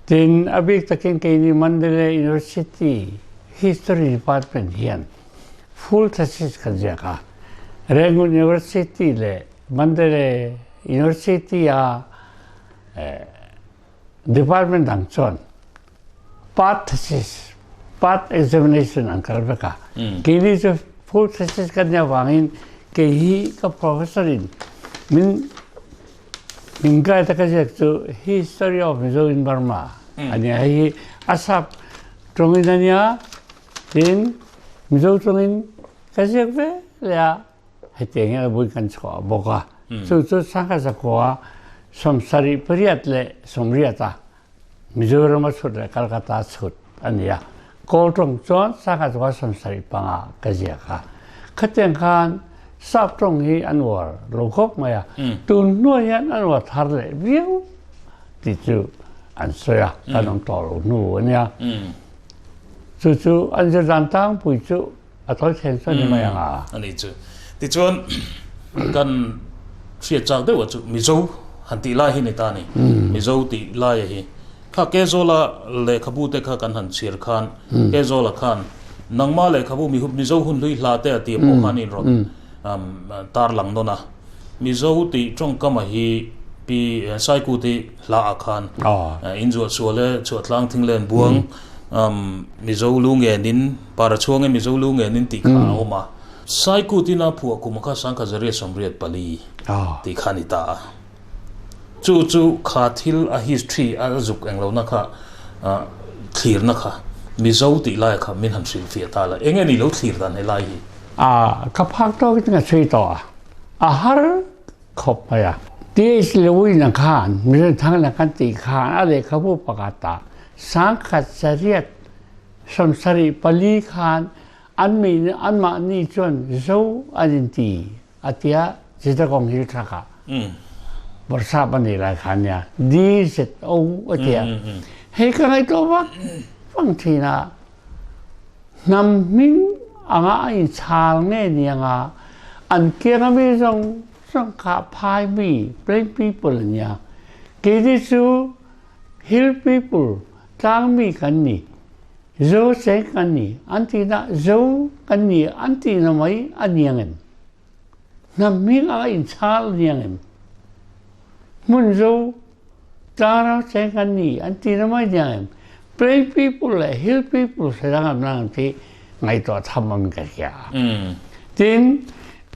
Tin, a bik takin keini Mandalay University History Department hian full thesis kan ziak a, Rangoon University leh Mandalay University a department dang chuan part thesis Part examination an kal vek a. Keini chu full thesis kan nih avangin kei hi ka professor in min min guide a ka ziak chu History of Mizo in Burma a nia. Hei hi a sap tawngin a nia tin Mizo tawngin ka ziak ve leh a. Hetiang hian a bul kan chhuah bawk a. Chu chu Sangha Zakua 78 leh 80 a Mizoram a chhut leh Calcutta chhut a ni a. Kawl tawng chuan Sangha Zakua 75 ka ziak a. Khatiang khan Sap tawng hi an uar lo khawp mai a. Tun hnuai hian an uar thar leh viau tih chu an sawi a, kan awm tawh lo hnu a nia. Chu chu an zir dan tlangpui chu A tawi thlen chuan ni mai ang a. A ni chu. Tichuan kan hriat chak deuh a chu Mizo han tih lai hi ni ta ni. Mizo tih laia hi kha Kezawla lehkhabu te kha kan han chhiar khan Kezawla khan nangma lehkhabu Mizo hun hlui hla te a tih pawh khan in rawn tarlang nawn a. Mizo tih tawngkama hi Pi Saikuti hla ah khan in zuah sual e chhuahtlang thinglen buang Mizo lu ngenin para chhuang e Mizo lu ngenin tih kha a awm a. Saikutin a phuah kum kha 1984 tih kha a ni ta a. Chu chu kha thil a history a zuk eng lohna kha thlirna kha Mizo tih lai kha min han hrilhfiah ta la. Eng nge ni lo thlir dan he lai hi? A, ka phak tawk in ka chhui tawh a, a har khawp mai a. TH Lewin-a khan Mizo thang la kan tih khan a lehkhabu pakhatah 1974 khan an mi anmahni chuan Zo an inti a tia Chittagong Hill Tract-ah Bawrhsap a nih lai khan nia DZO a tia. Hei ka ngaihtuah vak vang thin a, hnam hming anga a inchhal nge ni anga an kianga mi zawng zawng kha phai mi plain people a nia. Keini chu Hill people tlang mi kan ni, Zo cheng kan ni an tihna Zo kan ni an tihna mai a ni ang em? Hnam hming anga inchhal a ni ang em? Hmun Zo tlangrau cheng kan ni an tihna mai a ni ang em? Plain people leh hill people hre dang am nang tih ngaihtuah tham awmin ka hria. Tin,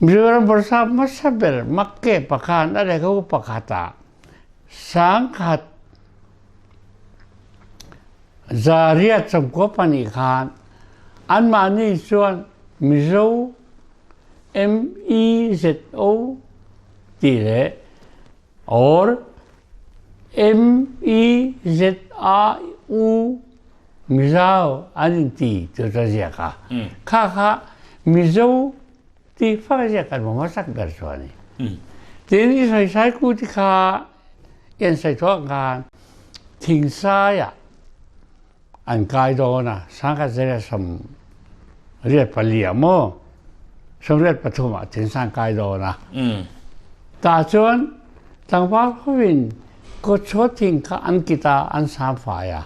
Mizoram Bawrhsap hmasa ber Makke pakhan a lehkhabu pakhatah 1992 khan anmahni chuan Mizo, M-E-Z-O, tih leh or M-E-Z-A-U, Mizau an inti chu ta ziak a. Kha kha Mizo Ti fak ziak kan hmu hmasak ber chu a ni. Tin, i sawisai ku ti kha i an sawi thuak khan thingsaiah an kai dawn a, 1984 ah maw 83 ah thingsai an kai dawn a. Tah chuan tlangval hovin kawtchhuah thing kha an kit a, an sam fai a.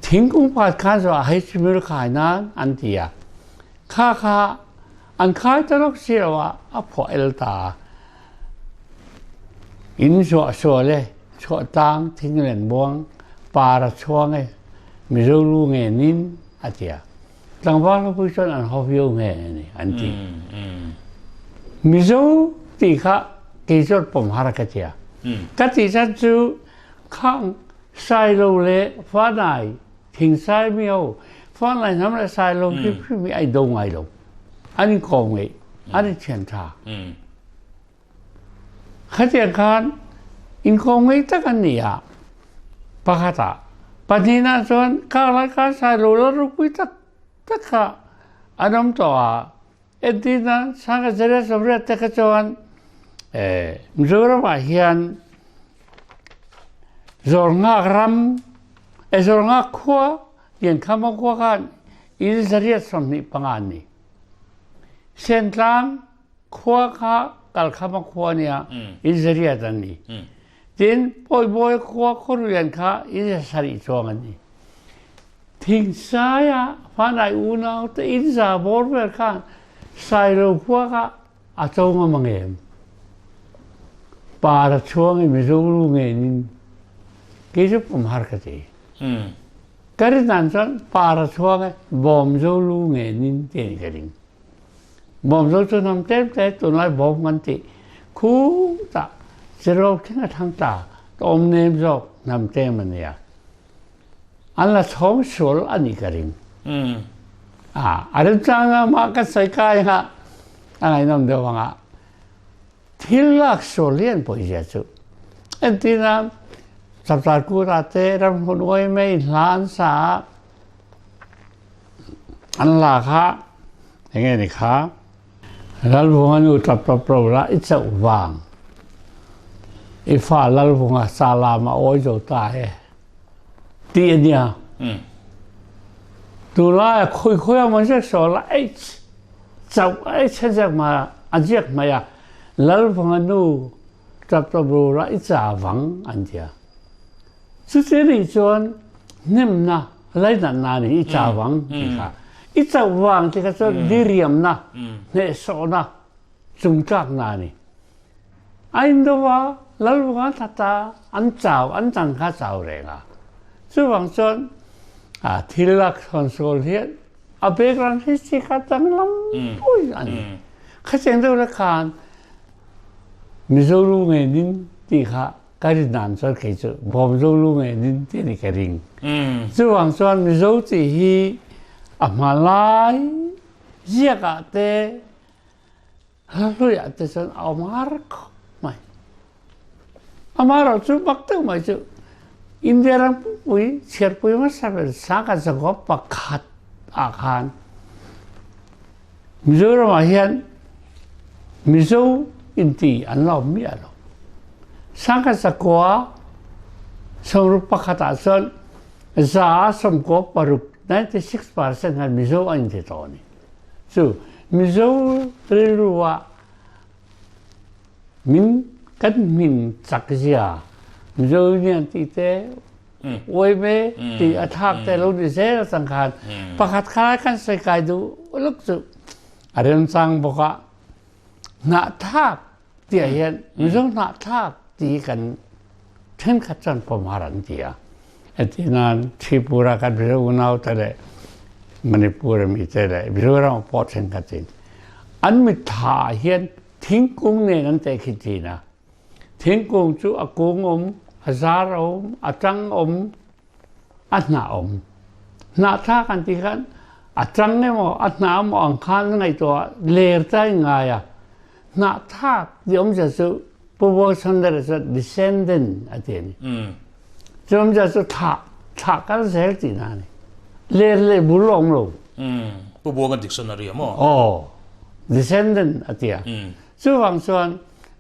Thingkung pakhat khan zawh ah hei chimil khai nan an ti a. Kha kha an khai ta lawk si lo ah a phuah el ta a. Inn zuah sual e, chuah tlang thing len buang, par a chuang e, Mizo lu ngen in a ti a. Tlangval hlapui chuan an haw viau nge ni an ti. Mizo ti kha kei chuan pom har ka ti a. Ka ti chan cu khang Sailo le Fanai Thingsai mi ho Fanlai hnam le Sailo hrimhrim hi ai do ngai lo. An in kawm ngeih, an in thian tha. Khatiang khan in kawm ngei tak an ni a. Pakhat ah pahnihna chuan Karlai khan Sailo la ropui tak tak kha an awm tawh a. Entirna Sangha Zariat Sawmriat te kha chuan Mizoram ah hian Zawrngak ram, Zawrngak khua Liankhama khua khan inn 125 an ni. Sentlang khua kha Kalkhama khua a nia, inn 800 an ni. Tin, Pawibawi khua Khuaruian kha inn 7 chuang an ni. Thingsai ah Fanai unau te inn za bawr vel khan Sailo khua kha a co ngam ang em? Par a chuang i Mizo lu ngen in kei cu pum har ka ti. Ka rin dan chuan par a chhuang e, Bawmzo lu ngenin tih a ni ka ring. Bawmzo chu hnam tlem te tunlai bawm kan tih khutah Cheraw thleng a thlang ta awm nem zawk hnam tlem a nia. An la chhawm sual a nih ka ring. A a remchang a mah kan sawi kai anga a ngaihnawm deuh anga thil lak sual hi an pawizia chu entirna Chapchar Kura te ramhmun uai mai hla an sa a an la kha enge ni kha Lalvunga nu tap tap ro la i chauh vang i fa Lalvunga sa lam a awi zo ta e tih a nia. Tunlaia khawi khawi a maw ziak saw la ei chauh ei chhe ziak ma a ziak mai a Lalvunga nu tap tap ro la i cha vang an tia. Chuti nih chuan hnemna lainatna nih i cha vang ti kha. I chauh vang ti kha chuan diriamna, hnehsawhna, cungtlakna a ni. A in do va, Lalvunga thata an chau, an chan kha chau reng a. Chuvang chuan thil lak thawn sual hian a background history kha danglam pui a ni. Khatiang deuh la khan Mizo lu ngenin tih kha ka rin dan chuan kei chu Bawmzo lu ngenin tih a ni ka ring. Chuvang chuan Mizo tih hi a hmanlai ziak ah te hluiah te chuan a awm har khawp mai. Amaherawhchu bak deuh mai chu India ram pumpui chhiarpui hmasa ber Sangha Zagawp pakhat ah khan Mizoram ah hian Mizo inti an la awm miah lo. Sangha Zakua 61 ah chuan 96%, 96% khan Mizo an inti tawh a ni. Chu Mizo rilru ah min kan hmin chak zia Mizo Union tih te uaime tih a thlak te lo ni zel atang khan pakhat kha kan sawi kai duh luk chu a remchang bawk a hnahthlak tih ah hian Mizo hnahthlak tih hi kan thenkhat chuan pawm har an ti a etinan Tripura kan Mizo unau te leh Manipur ami te leh Mizoram pawh thenkhatin an mitthla ah hian thingkung nen an tehkhin thin a. Thingkung chu a kung awm, a zar awm, a tang awm, a hnah awm. Hnahthlak an tih khan a tang emaw a hnah emaw ang khan ngaihtuah ler ta in ngai a. Hnahthlak tih awmzia chu Pu Buangchandra chuan descendant a ti a ni. Chu awmzia chu thlah, thlah kal zel tihna a ni. Ler leh bul a awm lo. Pu Buanga dictionary a maw? Aw, descendant a ti a. Chuvang chuan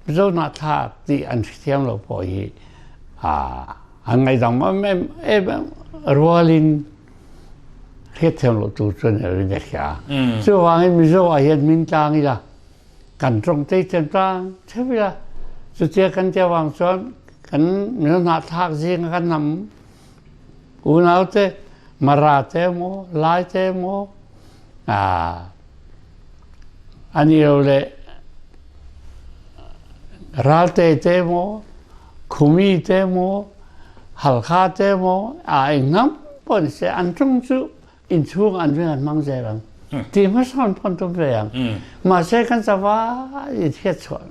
Mizo hnahthlak tih an hrethiam lo pawh hi an ngaihdam em em em rualin hriatthiam loh tur chu a ni loin ka hria. Chuvangin Mizo ah hian min tlang ila, kan tawng tei thiam tlang theuh ila, chutia kan tia vang chuan kan Mizo hnahthlak zinga kan hnam unau te, Mara te emaw, Lai te emaw, A nih lo le Ralte te maw, Khumi te maw, Halkha te maw, a eng hnam pawh ni se an ṭawng chu innchhung an ring an hmang zel ang. Ti hmasawn pawh an tum ve ang. Mahse kan zavai inhriat chhuah,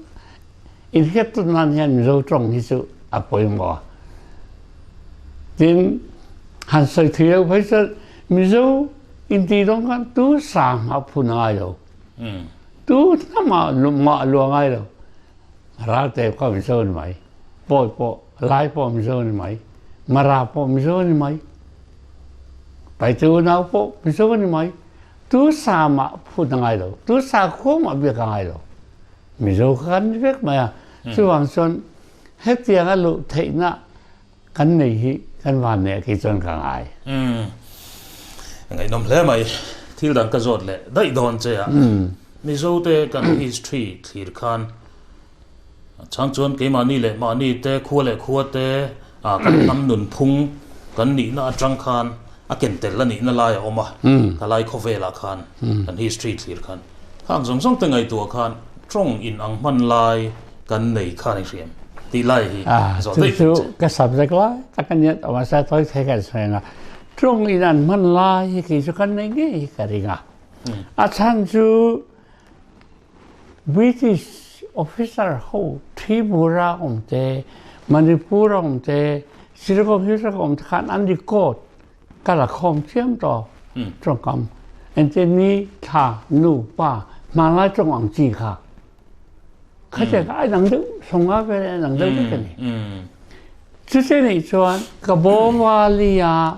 inhriat tun nan hian Mizo ṭawng hi chu a pawimawh a. Tin, han sawi thui lo phei chuan Mizo Inti dawng khan tu sa hmah phun a ngai lo. Tu hnam ah mah lu a ngai lo. Ralte kha Mizo ni mai. Pawi pawh, Lai pawh Mizo ni mai. Mara pawh Mizo ni mai. Paite unau pawh Mizo ni mai. Tu sa mah phun a ngai lo. Tu sakhua mah biak a ngai lo. Mizo kha kan ni vek mai a. Chuvang chuan hetiang a luh theihna Kan nei hi kan van neih kei chuan ka ngai. Umm. Ngaihnawm hle mai. Thil dang ka zawt leh daih dawn che a. Mizo te kan history thlir khan chang chuan keimahni leh mahni te khua leh khua te ah kan hnam nunphung kan nihna atang khan a ken tel a nihna lai a awm a. Ka lai khawvelah khan kan history thlir khan khang zawng zawng te ngaihtuah khan tawng in ang hman lai kan nei khan i hriam tih lai hi zawh daih chu ka subject lai tak a nia mahse tawi thei kan sawi anga. Tawng in an hman lai hi kei chu kan nei ngei hi ka ring a. A chhan chu British officer ho Tripura awm te, Manipur awm te, Chittagong Hills awm te khan an record ka la khawm chiam tawh tawngkam. Engtin ni thla, nu, pa, hmanlai tawng ang chi kha. Kha kha a dang deuh, songa vel a dang deuh vek a ni. Chute nih chuan ka Bawmali-a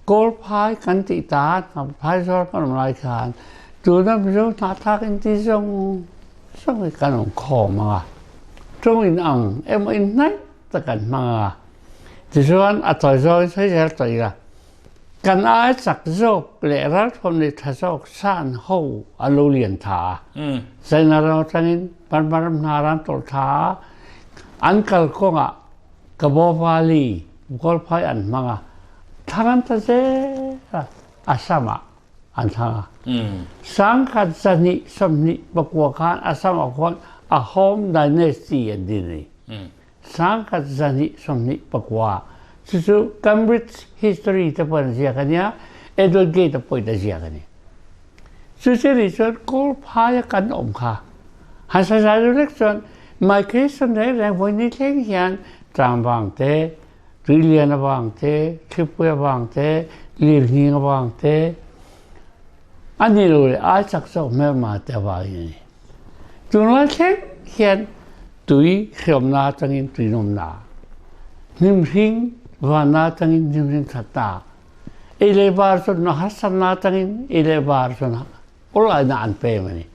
Kawlphai kan tih ta, Phaizawl kan awm lai khan tuna Mizo hnahthlak inti zawng zawng hi kan awm khawm ang a, tawng in ang emaw in hnaih tak kan hmang ang a. Tichuan a tawi zawngin sawi zel tawh ila, kan ai chak zawk leh ralthuam leh tha zawk san ho an lo lian tha a. China ram atangin Burma ram hna ram tawlh tha a, an kalkawngah Kabaw Valley, Kawlphai an hmang a, thlang an ta zel a, Assam ah an thlang a. Sangkhat 2 20 pakua khan Assam ah khuan Ahom Dynasty an din a ni. Sangkhat 2 24 cucu Cambridge History te pawh an ziak a nia, Edward Gate a pawhin a ziak a ni. Cucu nih cun Kawlphai a kan um kha han sazai lo lek cun migration reng reng voi ni thleng hian tlangvang te, tuilian avang te, thlipui avang te, lirnghing avang te, a ni lo le ai chak zawk hmelma te avangin a ni. Tunlai thleng hian tui hriamna atangin tui nawmna, hnimhring vanna atangin hnimhring thatna, ei leh bar chu na harsatna atangin ei leh bar chu na awlaina an pem a ni.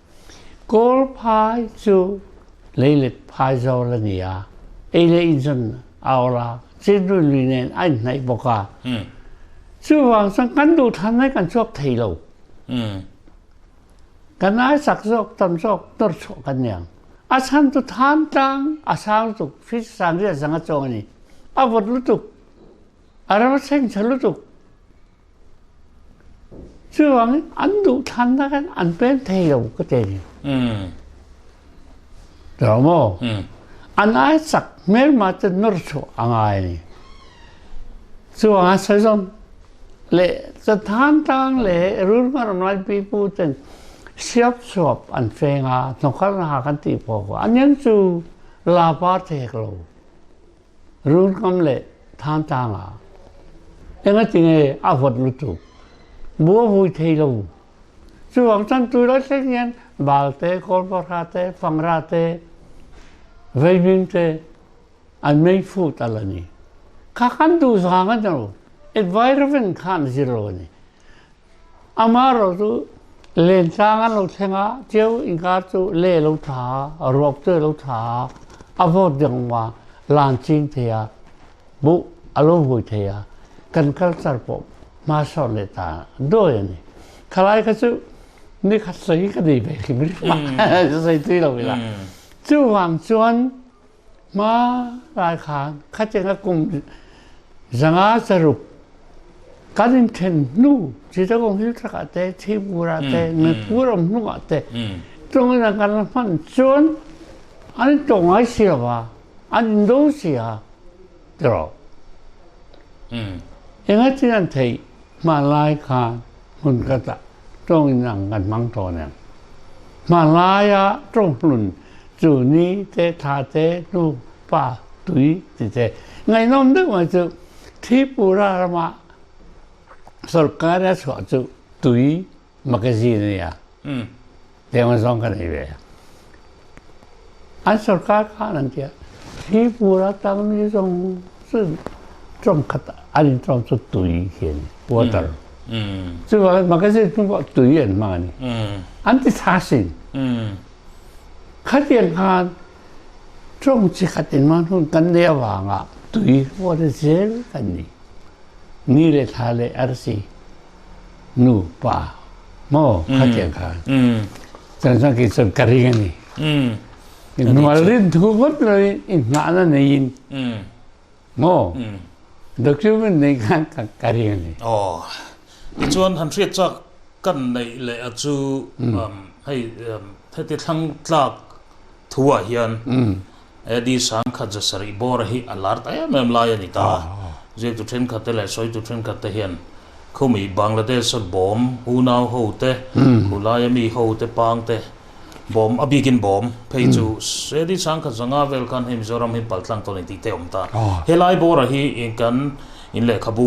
Kawlphai chu leilet phai zawl a ni a, ei leh in zawn a awl a, chinrui lui nen a inhnaih bawk a. Chuvang chuan kan duhthlan mai kan chhuak thei lo. Kan ai chak zawk tam zawk nawr chhuah kan ni ang. A chhan chu than tlang a sang lutuk, fish sang riat zang a chuang a ni. A vawt lutuk, a ram a chheng chhe lutuk. Chuvangin an duh thlanna khan an pem thei lo ka ti a ni. Tawh maw? An ai chak hmelma te nawr chhuah a ngai a ni. Chuvanga sawi zawm leh chathan tlang leh rulngar awm lai pipu ten siap suap an feng a, hnawkhalna ha kan tih pawh kha an eng chu la par thei hek lo. Rulngam leh than tlangah engatinge a vawt lutuk, bua vui thei lo. Chuvang chuan tui lai thleng hian bal te, kawlparha te, fangra te, veimim te an mei fu tal a ni. Kha kan duh zang a ni lo, environment khan a zir lo a ni. Amaherawh chu lentlang an lo thleng a, ṭiau inkar chu le a lo tha a, ruak chu a lo tha a, a vawt deuh a, lan ching thei a, buh a lo vui thei a, kan culture pawh hma sawn leh ta dawi a ni. Khalai kha chu ni khat sawi ka nei ve hrim hrim a, sawi tui lo ila. Chuvang chuan Hma lai khan khatianga kum 500 zaruk kan inthen hnu Chittagong Hill Tract-ah te, Tripura te, Manipur awm hnungah te tawngin an kan la hman chuan an intawng ngai si lo va, an indo si a tiraw. Engatin an theih hmanlai khan hmun khatah tawngin ang kan hmang tawh nen. Hmanlaia tawng hlun chu ni te, thla te, nu, pa, tui ti te. Ngaihnawm deuh mai chu Tripura rama sorkar a chhuah chu tui magazine a nia. Tiang zawng ka nei ve. An sorkar khan an tia Tripura tang mi zawng chu tawng khat an in tawng chu tui khi a ni, water. Chuvangin magazine hmang pawh tui an hmang a ni. An ti tha sin. Khatiang khan tawng chi khat in hmang hun kan nei avanga tui water zel kan ni. Ni leh thla leh arsi nu pa maw khatiang khan. Chan chuan kei chuan ka ring a ni. Hnual rin thu ngawt loin in nghahna neiin maw document nei khan ka ring a ni. Aw. Tichuan han hriat chak kan neih leh a chu hei heti thlang tlak thu ah hian AD 1700 bawra hi a lar ta em em lai a ni ta. Ziaktu thenkhat te leh sawitu thenkhat te hian. Khumi Bangladesh a bawm unau ho te, khulai a mi ho te pang te bawm a bikin bawm phei chu sedi sangkhat zanga vel khan hei Mizoram hi paltlang tawh ni tih te a awm ta. Helai bawrah hi kan in lehkhabu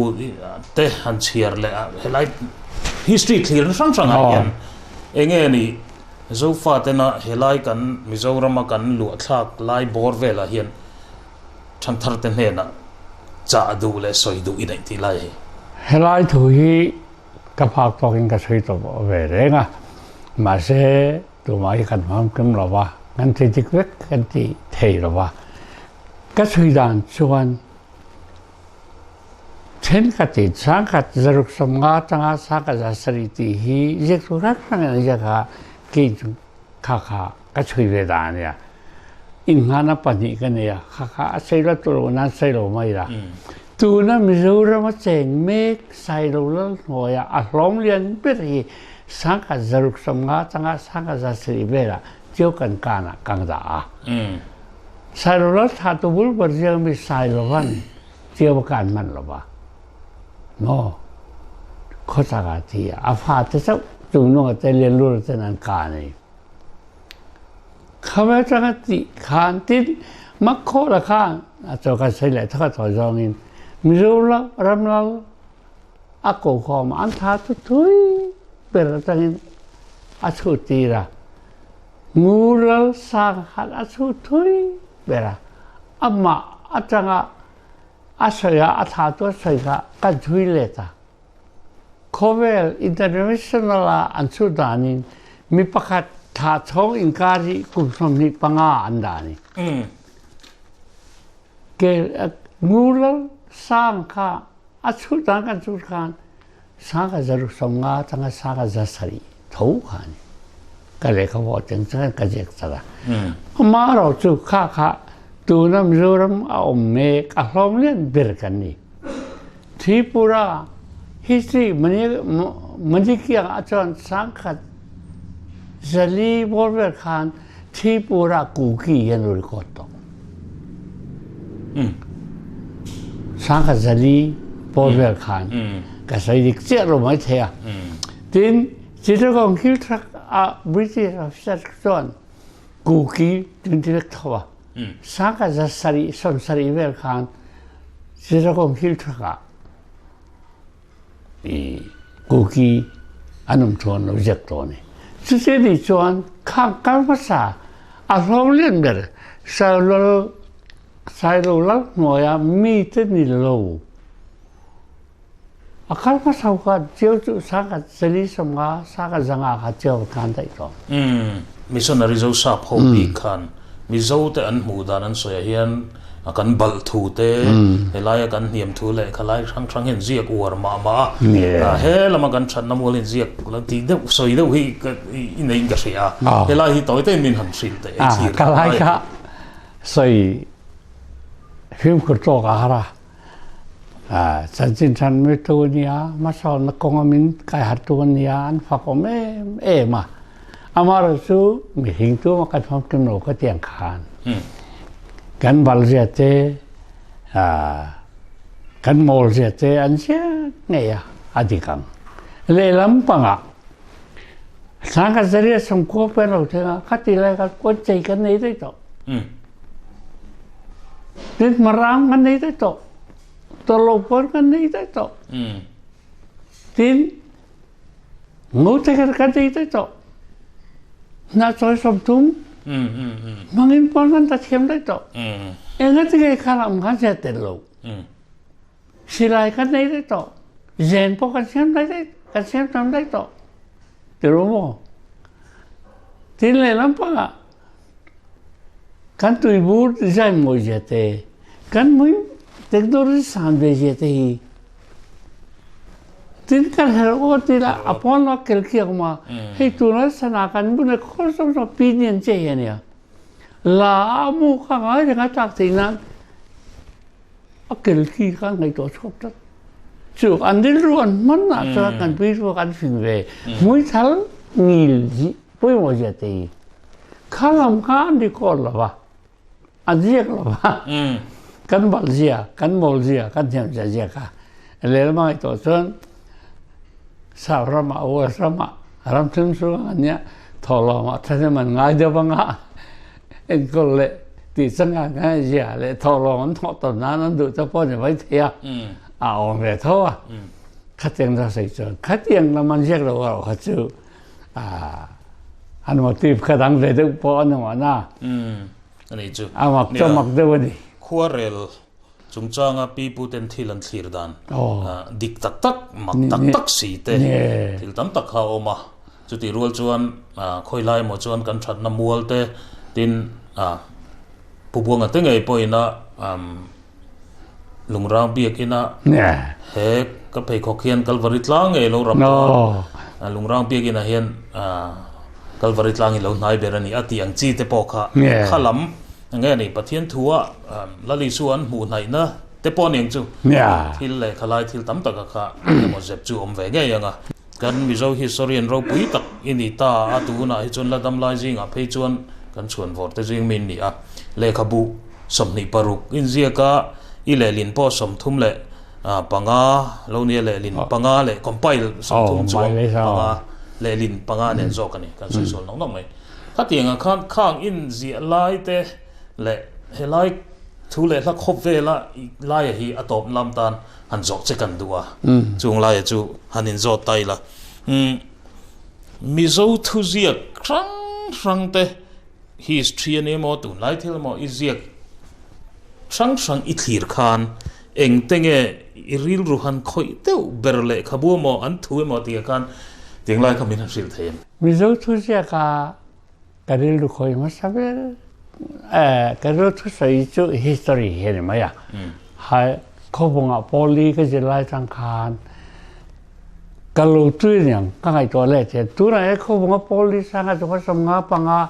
te han chhiar leh a helai history thlir na hrang hrangah hian enge ni Zofa tena helai kan Mizorama kan luahthlak lai bawr velah hian Ṭhanthar te hnenah chah duh leh sawi duh i neih tih lai hi. Helai thu hi ka phak tawkin ka sawi tawh ve reng a, mahse tumah hi kan hmangkim lo va, kan ti dik vek kan ti thei lo va. Ka sawi dan chuan thenkhatin sangkhat zaruk sawmnga atanga sangkhat za sarih tih hi ziaktu hrang hrangin an ziak a, kei chu Kha kha ka chhui ve dan a nia. Innghahna pahnih ka nei a, kha kha a sei lo tur lo nan sei lo mai la. Tuna Mizoram a cheng mek Sailo Lalhnuaia a hlawm lian ber hi sangkhat zaruk sawmnga atanga sangkhat za sarih velah Tio kan kanah kang dah a. Sailo Lal thlah tu bul ber ziang mi Sailovan Tio a kan hman lo va. Maw khawchak ah ti a fate chauh cungnung a te lianlur ten an ka nei. Khame tanga ti khan tin mak kho la khan a cho kan sei le thaka to zawng in Mizo ram lal a ko khom an tha tu thui ber atangin a chu tira ngural sang khat a chu thui bera ama atanga A sawi ah a thla tu a sawi kha kan thui let a. Khawvel international ah an chuh dan in mi pakhat thla chawng inkar hi kum 25 an dah ni. Ke ngulal sang kha a chuh dan kan chuh khan sang ka zaruk 50 tanga sang ka za sarih tho kha ni. Ka lehkha vawh teng cang ka ziak cala. Amah ro cu kha kha tuna Mizoram a um mek a hlawm lian ber kan ni. Tripura history manikiang ahcun sangkhat zali bawr khan Tripura kuki an record to. Sangkhat zali bawr khan ka sai dik chiah lo mai thei a. Tin Chittagong Hill Tract ah British officer chuan Kuki tun ti vek tho a. Sangkhat za sarih sawm sarih vel khan Chittagong Hill Tract ah i Kuki an um chuan lo ziak tawn i. Cuti nih chuan khang kal hmasa a hlawm lian ber Sailol Sailo lal hnuai ah mi te ni lo A kal hmasa kha cio cu sangkhat zali 50 sangkhat 500 kha cio kan daih tawn. Missionary zo sap ho bik khan Mizo te an hmuh dan an sawi ah hian a kan balh thu te helai a kan hniam thu leh khalai hrang hrang hian ziak uar mah mah a he lama kan thatna mual hian ziak la tih deuh sawi deuh hi i neiin ka hria a helai hi tawi tein min han hrilh teh ei thlir Kalai kha sawi fimkhur tawk a har a. Chanchin ṭhan mitu a nia, hmasawnna kawng a min kaihartu a nia, an fak awm em em a. Amaherawhchu mihring tu kan famkim lo ka ti ang khan. Kan balzia te, kan mawlzia te an ziak ngei a, a dik ang. Lehlam pangah sangkhat zariat sawmkua pen lo thleng a, khati lai khan kuanchei kan nei daih tawh. Tin marang kan nei daih tawh. Tawllo puan kan nei daih tawh. Tin ngute kan kan nei daih tawh. Hna chawi 30 hmangin puan kan ta thiam daih tawh. Engatinge kha lam khan sia tel lo. Silai kan nei daih tawh. Zen pawh kan siam daih kan siam tam daih tawh. Ti ru maw? Tin lehlam pangah Kan tuibur design mawi zia te, kan mui technology san ve zia te hi tin kan herh aw ti la a pawn la kel khiak ma hei tuna sana kan bun e khol som som pinian che hi ania la a mu kha ngai reng a tlak thei nan a kel khi kha ngaihtuah chhuak tlat chu an rilru an hman ah chuan kan pi chu kan fing ve hmuithal ngil hi pawimawh zia te hi kha lam kha an record lo va an ziak lo va kan bal zia kan mawl zia kan thiam zia zia kha lehlam a ngaihtuah chuan. Sap ramah, West ramah, ram thum chungah an nia thawhlawm ah thahnem an ngai deuh anga enkawl leh tih changah khan zia leh thawhlawm an thawh tawn nan an duh te pawh ni mai thei a, a awm ve tho a. Khatiang ta sawi chuan khatiang lam an ziak lo erawh kha chu an motive kha dang ve deuh pawh a ni mahna. A mak chu a mak deuh a ni. Khuarel Chungchanga pi puten thil an thlir dan dik tak tak, mak tak tak si te thil tam tak kha a awm a. Chutih rual chuan khawi lai emaw chuan kan thatna mual te tin Pu Buanga te ngei pawhin a Lungrang biakina he ka pheikhawk hian Kalvari tlang ngei lo ram tawh a, Lungrang biakinah hian Kalvari tlang hi lo hnai ber a ni a tih ang chi te pawh kha kha lam Nge ni, Pathian thua Lal Isua an hmuh hnaihna te pawh aniang chu thil leh khalai thil tam taka kha engemaw zep chu awm ve ngei ang a. Kan Mizo historian ropui tak i ni ta a, tunah hi chuan la dam lai zingah phei chuan kan chhuan vawr te zing min ni a. Lehkhabu 26 inziak a, i lehlin pawh 35 lo nia lehlin panga leh compile 30 chuang panga lehlin panga nen zawk a ni, kan sawi sual nawk nawk mai. Khatiangah khan khang in ziah lai te leh helai thu leh hla khawp vela laia hi a tawp lam tan han zawh che kan duh a, chung laia chu han in zawt ta ila. Mizo thuziak hrang hrang te history a ni emaw tunlai thil emaw i ziak hrang hrang i thlir khan engte nge i rilru han khawih deuh ber lehkhabu emaw an thu emaw tih ah khan tiang lai kha min han hrilh thei em? Mizo thuziak a ka rilru khawi hmasa ber ka rilru thusawi chu history hi a ni mai a. Hai khawbungah Pawli ka zir lai tang khan ka lo tui niang ka ngaihtuah leh che. Tunah hian khawbunga Pawli sanga chu ka 55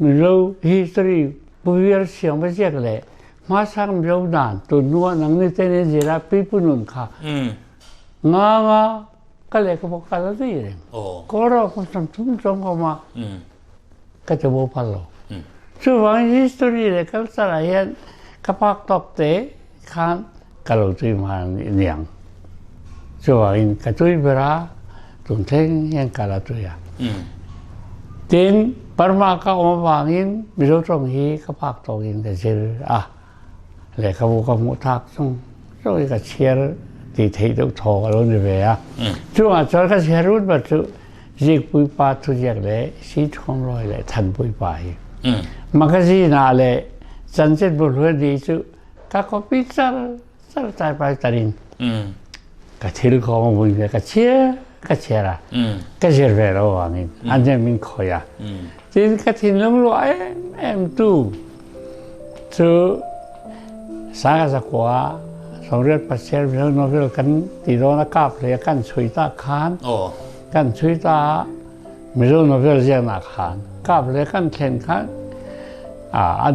Mizo history pu vial siam va ziak leh hmasang Mizo dan tun hnuah nangni te nen zira pipu nun kha nga nga Ka lehkhabu ka la nei reng. Kawlraw ka sam thum chuang ka awm a, ka ti bo phal lo. Chuvangin history leh culture ah hian ka phak tawk te khan ka lo tui hma niang. Chuvangin ka tui ber a, tun thleng hian ka la tui a. Tin, Burma ka awm avangin Mizo tawng hi ka phak tawkin ka zir a. Lehkhabu ka hmuh thak chung chung hi ka chhiar tih theih deuh thaw a lo ni ve a. Chungah chuan ka chhiar rut ber chu Zikpuipa thuziak leh Sithuamlawi leh Thanpuipa hi. Magazine ah leh chanchinbu hluai ni chu ka copy char char typewriter in ka thil khawm a vui ve ka chhiar ka chhiar a ka zir ve lo vangin an hnem min khawih a. Tin ka thinlung luah em em tu Cu Sanga zakua sawmriat pasarih Mizo novel kan ti dawn a kap hlei a kan chui ta khan kan chui ta Mizo novel ziaknak khan kap hlei kan thlen khan a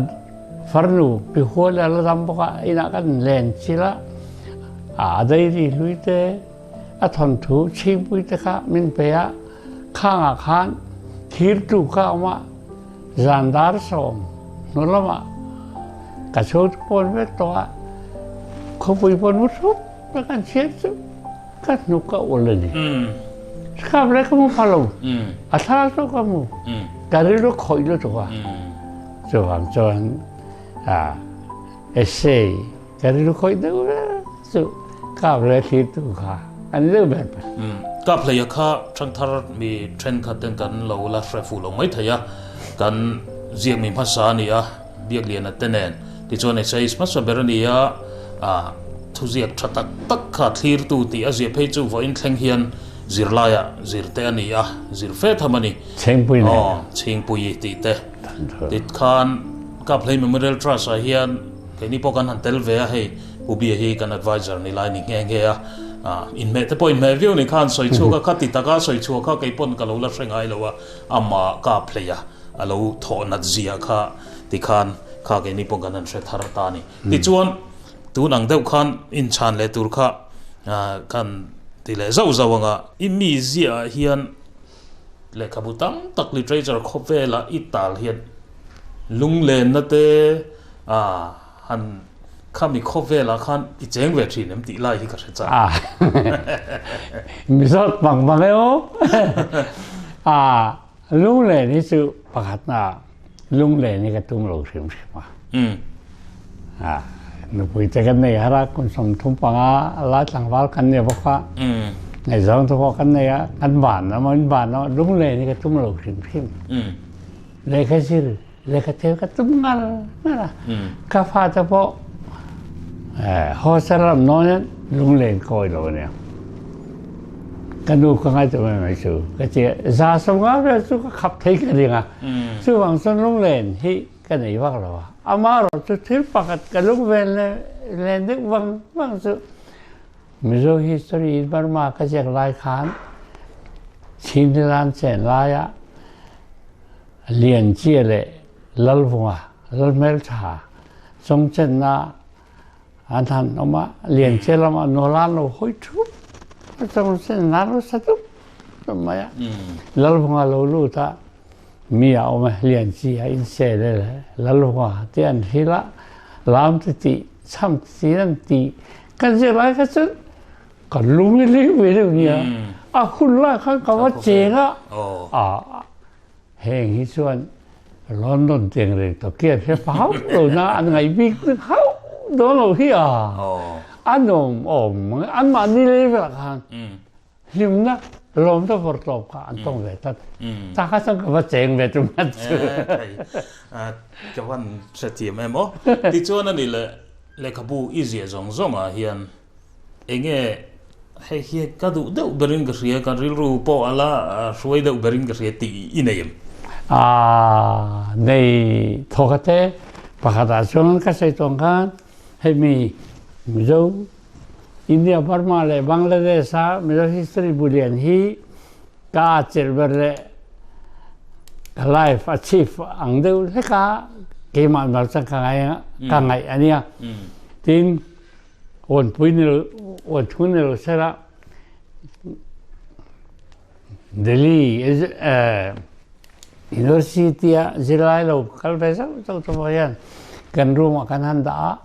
farnu pi hual a la dam bawk a inah kan len chil a a diary hlui te a thawnthu chhingpui te kha min pe a khangah khan thirtu kha a awm a Zan dar 10 hnu lamah ka chho chu pawn vek tawh a, khawpui pawn mu thup a kan chhiat chu ka hnuk a ul a ni. Khap le ka mu pha lo, a thla chu ka mu, ka rilru khawih lutuk a. Chuvang chuan essay ka rilru khawih deuh ber chu kap le thlirtu kha a ni deuh ber mai. Kap hleia kha ṭhangthar mi ṭhenkhat ten kan lo la hre fuh lo mai thei a, kan ziak mi hmasa a ni a, Biakliana te nen tichuan essayist hmasa ber a ni a, thuziak ṭha tak tak kha thlirtu tih a ziah phei chu vawiin thleng hian zirlaiah zir te a ni a, zir fe tham a ni. Chhingpui nen. Aw, Chhingpui tih te. Tikhan Kaphlei Memorial Trust ah hian Keini pawh kan han tel ve a, hei Pu Bia hi kan adviser ni lai ni nghe nghe a, inhmeh te pawh inhmeh viau ni khan sawi chhuak a, khati taka sawi chhuak kha kei pawn ka lo la hre ngai lo a, amah kap hlei a, a lo thawh nat zia kha tikhan kha keini pawh kan han hre thar ta a ni. Tichuan tun ang deuh khan inchhan leh tur kha kan ti leh zauh zauh ang a, i mi ziahah hian Lehkhabu tam tak literature khawvela i tal hian lunglenna te han Khami khawvelah khan i cheng ve thin em tih lai hi ka hre chak. A Mizawt mang mang e aw. A lunglen hi chu pakhatna lunglen hi ka tum lo hrim hrim a. A nupui te kan nei har a kum 35 lai tlangval kan ni bawk a. Ngaihzawng te pawh kan nei a kan van a maw in van a lunglen hi ka tum lo hrim hrim. Lehkha zir Lehkha thil ka tum ngar ngar a. Ka fate pawh hostel lam nawn in lunglen kawi lo ania. Ka nu ka ngai tu mai mai chu ka ti a, za 50 vel chu ka khap thei ka ring a. Chuvang chuan lunglen hi ka nei vak lo a. Amaherawh chu thil pakhat ka lungven len deuh vang vang chu Mizo history in Burma ka ziak lai khan Chinrilan chen laia Lianchia leh Lalvunga, Lalhmeltha, Chawngchenna an han awm a, Lianchia lamah Nualan lo hawi thup a, Chawngchenna lo sa dup dup mai a. Lalvunga lo lut a, mi a awm a, Lianchia in sel e Lalvunga tih an hrilh a, lam ti tih, chham ti tih an ti. Kan zir lai kha chuan ka lung i leng ve deuh nia, a hun lai khan ka va cheng a, a Heng hi chuan London tiang reng tawh kian hre pha hauh lo na an ngaih bik hauh dawn lo hi a. A nuam awm anmahni level ah khan hlimna lawmna vawrtawp kha an tawng ve tlat. Ta kha chuan ka va cheng ve tum ngat chu. Ka van hrethiam em aw. Tichuan a ni le lehkhabu i ziah zawng zawng ah hian Enge hei hi ka duh deuh berin ka hria, ka rilru pawh a la hruai deuh berin ka hria tih i nei em? Aaa nei thawk te pakhat ah chuan ka sawi tawng khan hei mi Mizo India Burma leh Bangladesh a Mizo history bu lian hi ka chelh ber leh ka life achieve ang deuh hlek a keimah mar chuan ka ngai ka ngaih a nia. Tin Uanpui ni lo, uanthung ni lo sela Delhi University ah zirlai lo kal ve zauh zauh te pawh hian kan room ah kan han dah a,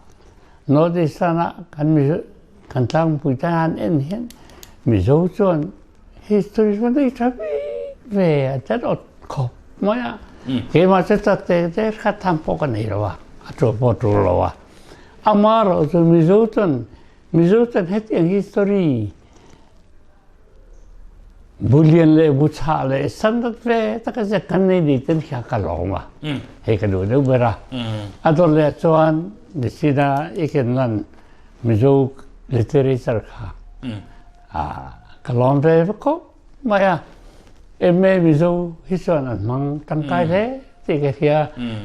North Eastern ah kan Mizo kan tlangpui te han en hian Mizo chuan history chu nei tha bik ve a tet awt khawp mai a, keimah chu tate te hrat tham pawh ka nei lo a, a tul pawh a tul lo a. Amaherawh chu Mizo chuan Mizo chuan hetiang history bu lian leh bu chhah leh standard ve taka ziak kan nei ni ten kha ka lawm a, hei ka duh deuh ber a. A dawt leh chuan Nisina i ken lan Mizo literature kha ka lawm ve khawp mai a. MA Mizo hi chuan an hmang tangkai hle tih ka hria.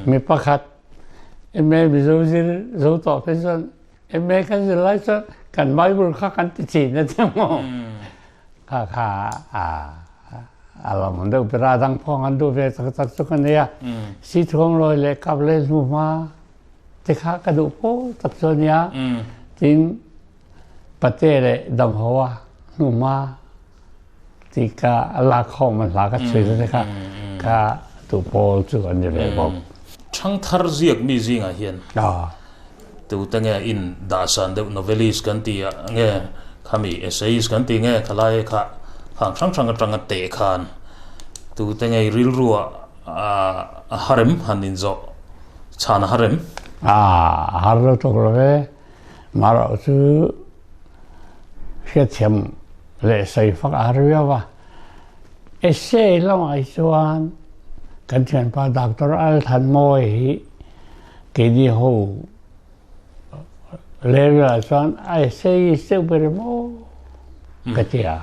Mi pakhat MA Mizo zir zo tawh phei chuan MA kan zir lai chuan kan Bible kha kan ti chin a ti maw? Kha kha a lawmawm deuh ber a, a dang pawh an duh ve tak tak chu ka nei a. Sithuam lawi leh kap leh hnuhma te kha ka duh pawl tak chu a nia. Tin, Pate leh Damhoa hnuhma tih ka lakhawm a hla ka chhui te kha ka duh pawl chu an ni ve bawk. Thangthar ziak mi zingah hian tute nge in dahsan deuh novelist kan ti ah nge khami essayist kan ti nge khalai kha khang hrang hrang atanga teh khan tute nge rilru ah a harem han inzawh chhan a harem. A har lo tawk lo ve. Marawh chu hriatthiam leh sawi fak a har viau a. Essay lamah hi chuan kan thianpa Doctor Al Thanmawi hi keini ho level ah chuan a essay deuh ber em aw ka ti a.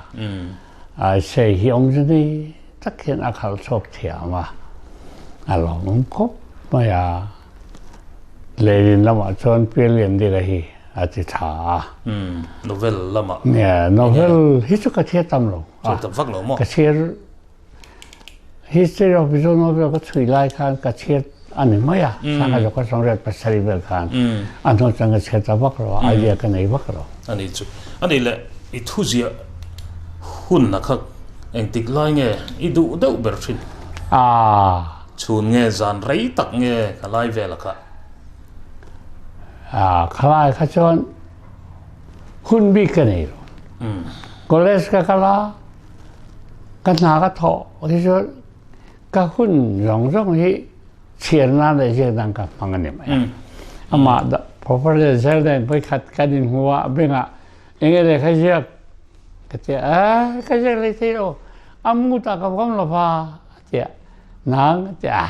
A essay hi awmze nei tak hian a khalh chhuak thiam a, a lawmawm khawp mai a. Leilin lamah chuan Pialian Dila hi a ti tha a. Novel lamah. Nia, novel hi chu ka chhiar tam lo. Chhiar tam vak lo maw? Ka chhiar History of Mizo novel ka chhui lai khan ka chhiar a ni mai a, Sangha Zawka Sawngriat pasarih vel khan. A hnu chuan ka chhiar ta vak lo a, idea ka nei vak lo. A ni chu. A nih leh i thuziah hunna kha engtik lai nge i duh deuh ber thin? Aa. Chhun nge zan rei tak nge ka lai vel a kha? Khalai kha chuan hun bik ka nei lo. College ka kal a, ka hna ka thawh hi chuan ka hun zawng zawng hi chhiar nan leh ziak nan ka hmang a ni mai a. Amah Professor Zelda vawikhat kan inhmu a, bengah enge lehkha ziak ka ti a, ka ziak leh thei lo, a mut ah ka vawm lo va a ti a, nang a ti a.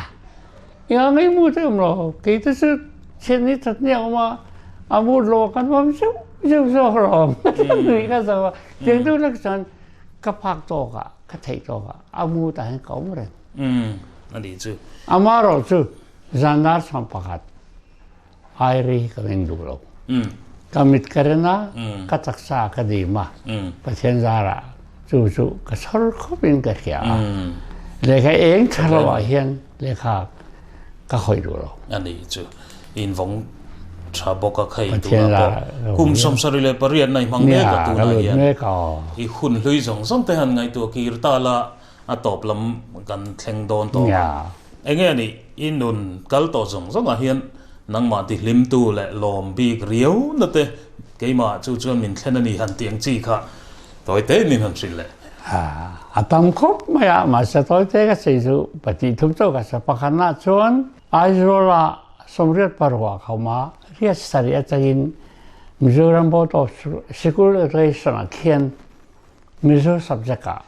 Eng ang ei mu te awm lo, kei te chu thian hi that nia awm a, a mut lo kan awm zeuh zeuh zawk rawng tih ka zo a, tiang deuh lek chuan ka phak tawk ah, ka theih tawk ah a mut ah hian ka awm reng. A nih chu. Amaherawh chu zan dar 11 airi ka min duh lo. Ka mit ka ren a, ka taksa ka dim a, Pathian zarah chu chu ka chhawr khawp in ka hria a. Lehkha eng tha lo ah hian lehkha ka khawih duh lo. A ni chu invawng tha bawk a khei tuna pawh kum 78 na i hmang mek a tunah hian i hun hlui zawng zawng te han ngaihtuah kir ta la A tawp lam kan thleng dawn tawh a. Enge a nih, i nun kal tawh zawng zawngah hian nangmah tihlimtu leh lawm bik riau na te keimah chu chuan min thlen a ni han tih ang chi kha tawi te min han hrilh leh. A tam khawp mai a, mahse tawi te ka sawi chu pahnih thum chauh ka sawi. Pakhatna chuan Aizawla 86 ah kha awm a, riat sarih atangin Mizoram Board of Sikul Education ah khian Mizo subject ah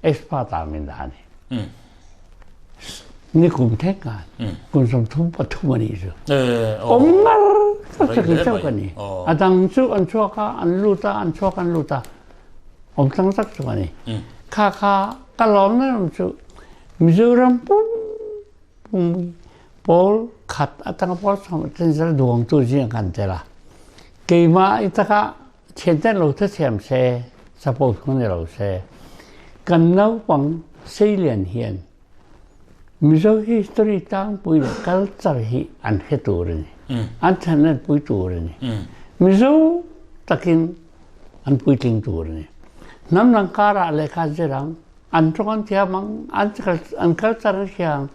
expert ah min dah a ni. Ni kum thek khan kum 33 a nih chu. Awm ngar tak tak in chauh ka ni. A dang chu an chhuak a, an lut a, an chhuak an lut a. Awm tlang tak chu ka ni. Kha kha ka lawm na lam chu Mizoram pum pum pawl khat atanga pawl sawm ten zel duangtu zing kan tel a. Keimah i taka Thianten lo thuthiam se, chapo thung ni lo se, kan naupang seilian hian Mizo history tlangpui leh culture hi an hre tur a ni. An thanlenpui tur a ni. Mizo takin an puitling tur a ni. Hnam dang karah lehkha zir ang, an tawng an thiam ang, an culture an hria ang,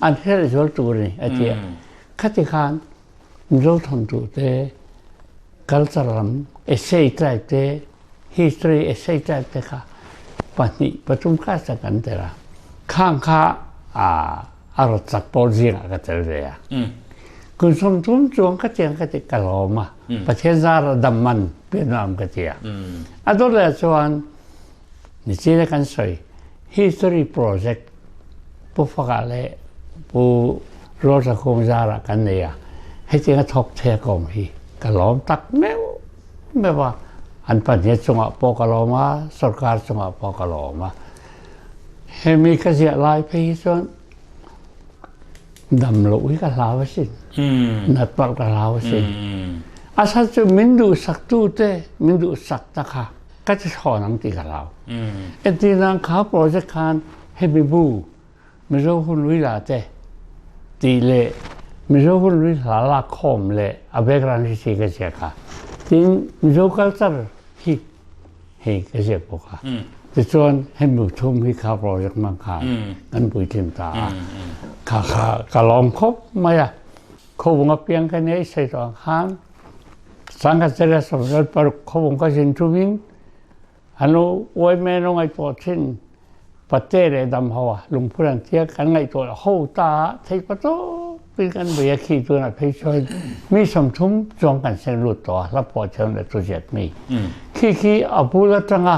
an hre leh zual tur a ni, a ti a. Khati khan Mizo thawntute culture lam essay type te, history essay type te kha pahnih pathum kha sak an tel a. Khang kha a rawt chak pawl zingah ka tel ve a. Kum 30 chuang ka tiang ka ti ka lawm a. Pathian zar a dam man pian nuam ka ti a. A dawt leh chuan nichin a kan sawi history project Pu Faka leh Pu Rualsakhum zarah kan nei a, hetiang a thawk thei a ka awm hi ka lawm tak meuh meuh a, an pahnih chungah pawh ka lawm a, sorkar chungah pawh ka lawm a. Hemi ka ziah lai phei hi chuan dam loh hi ka hlau asin, nat palh ka hlau asin. A chhan chu min duhsaktute min duhsak ta kha ka ti thawn ang tih ka hlau. Entirnan kha project khan hemi bu Mizo hun lui la te tih leh Mizo hun lui hla lak khawm leh a background hi chi ka ziak a. Tin Mizo culture hi hei ka ziak bawk a. Tichuan hemi bu thum hi kha project hmang khan kan puitlin ta a. Kha kha ka lawm khawp mai a. Khawvung apiang ka nei sawi tawh ang khan Sangha Chela 26 khawvung ka zin ṭumin an lo uaime lo ngaihtuah ṭhin pate leh dam ho a lungphun an tia kan ngaihtuah ho ta a theih pa tawpin kan bei a khi tunah phei chuan mi 30 chuang kan seng lut tawh a hla pawh thiam leh thuziat mi khi khi a bul aṭanga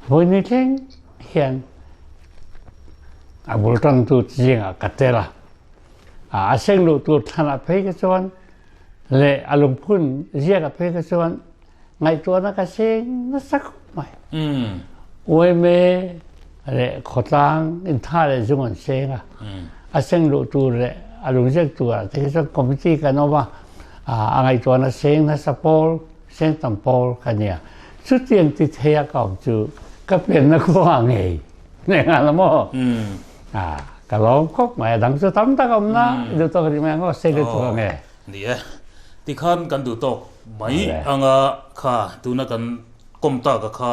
vawi thleng hian a bul ṭangtu zingah ka tel a. A seng luh tur thlan ah phei kha chuan leh a lungphun ziak ah phei kha chuan ngaihtuahna ka seng nasa khawp mai. Uaime leh khawtlang in tha leh zung an seng a. A seng luh tur leh a lungziak tur ah te khi chuan committee kan awm a, a ngaihtuahna seng nasa pawl, seng tam pawl ka nia. Chutiang ti thei a ka awm chu ka pianna khua ah ngei. Nei nghal a maw? Ka lawm khawp mai, a dang chu tam tak a awm na, i duh tawk rih mai ang aw, sei deuh tur ang e. Ni e, tikhan kan duh tawk mai anga kha tuna kan kawm tak a kha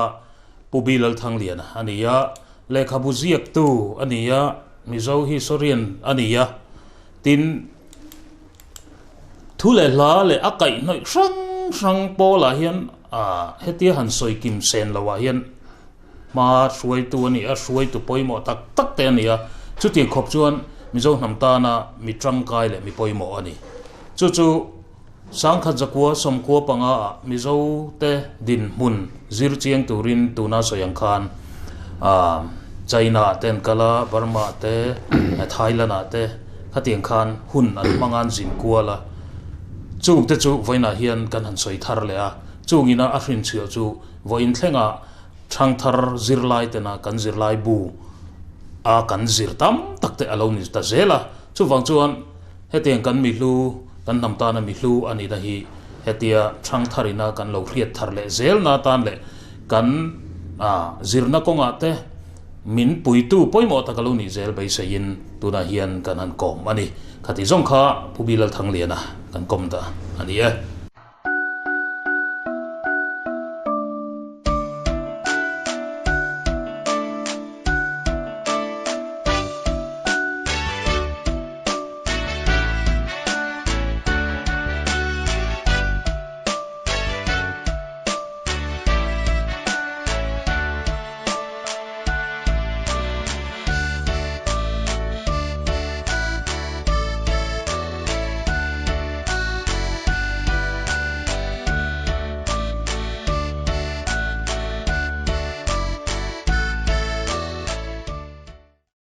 Pu Bi Lalthangliana a ni a, lehkhabu ziaktu a ni a, Mizo historian a ni a, tin. Thu leh hla leh a kaihhnawih hrang hrang pawlah hian hetia han sawi kim sen loah hian hma hruaitu a ni a, hruaitu pawimawh tak tak te a ni a, chutiang khawp chuan Mizo hnam tana mi tangkai leh mi pawimawh a ni. Chu chu Sangkhat zakua sawmkua panga ah Mizo te dinhmun zir chiang turin tuna sawi ang khan China ah te an kal a, Burma ah te, Thailand ah te khatiang khan hun an hmang a, an zin kual a. Chung te chu vawiinah hian kan han sawi thar leh a, chungina a hrinchhuah chu vawiin thlengah Thangthar zirlai tena kan zirlai bu a kan zir tam tak te a lo ni ta zel a, chuvang chuan hetiang kan mihlu, kan hnam tana mihlu a nihna hi hetia thangthar ina kan lo hriat thar leh zel na tan leh kan zirna kawngah te min puitu pawimawh tak a lo nih zel beiseiin tunah hian kan han kawm a ni. Khati zawng kha Pu Bilal Thangliana kan kawm ta a ni e.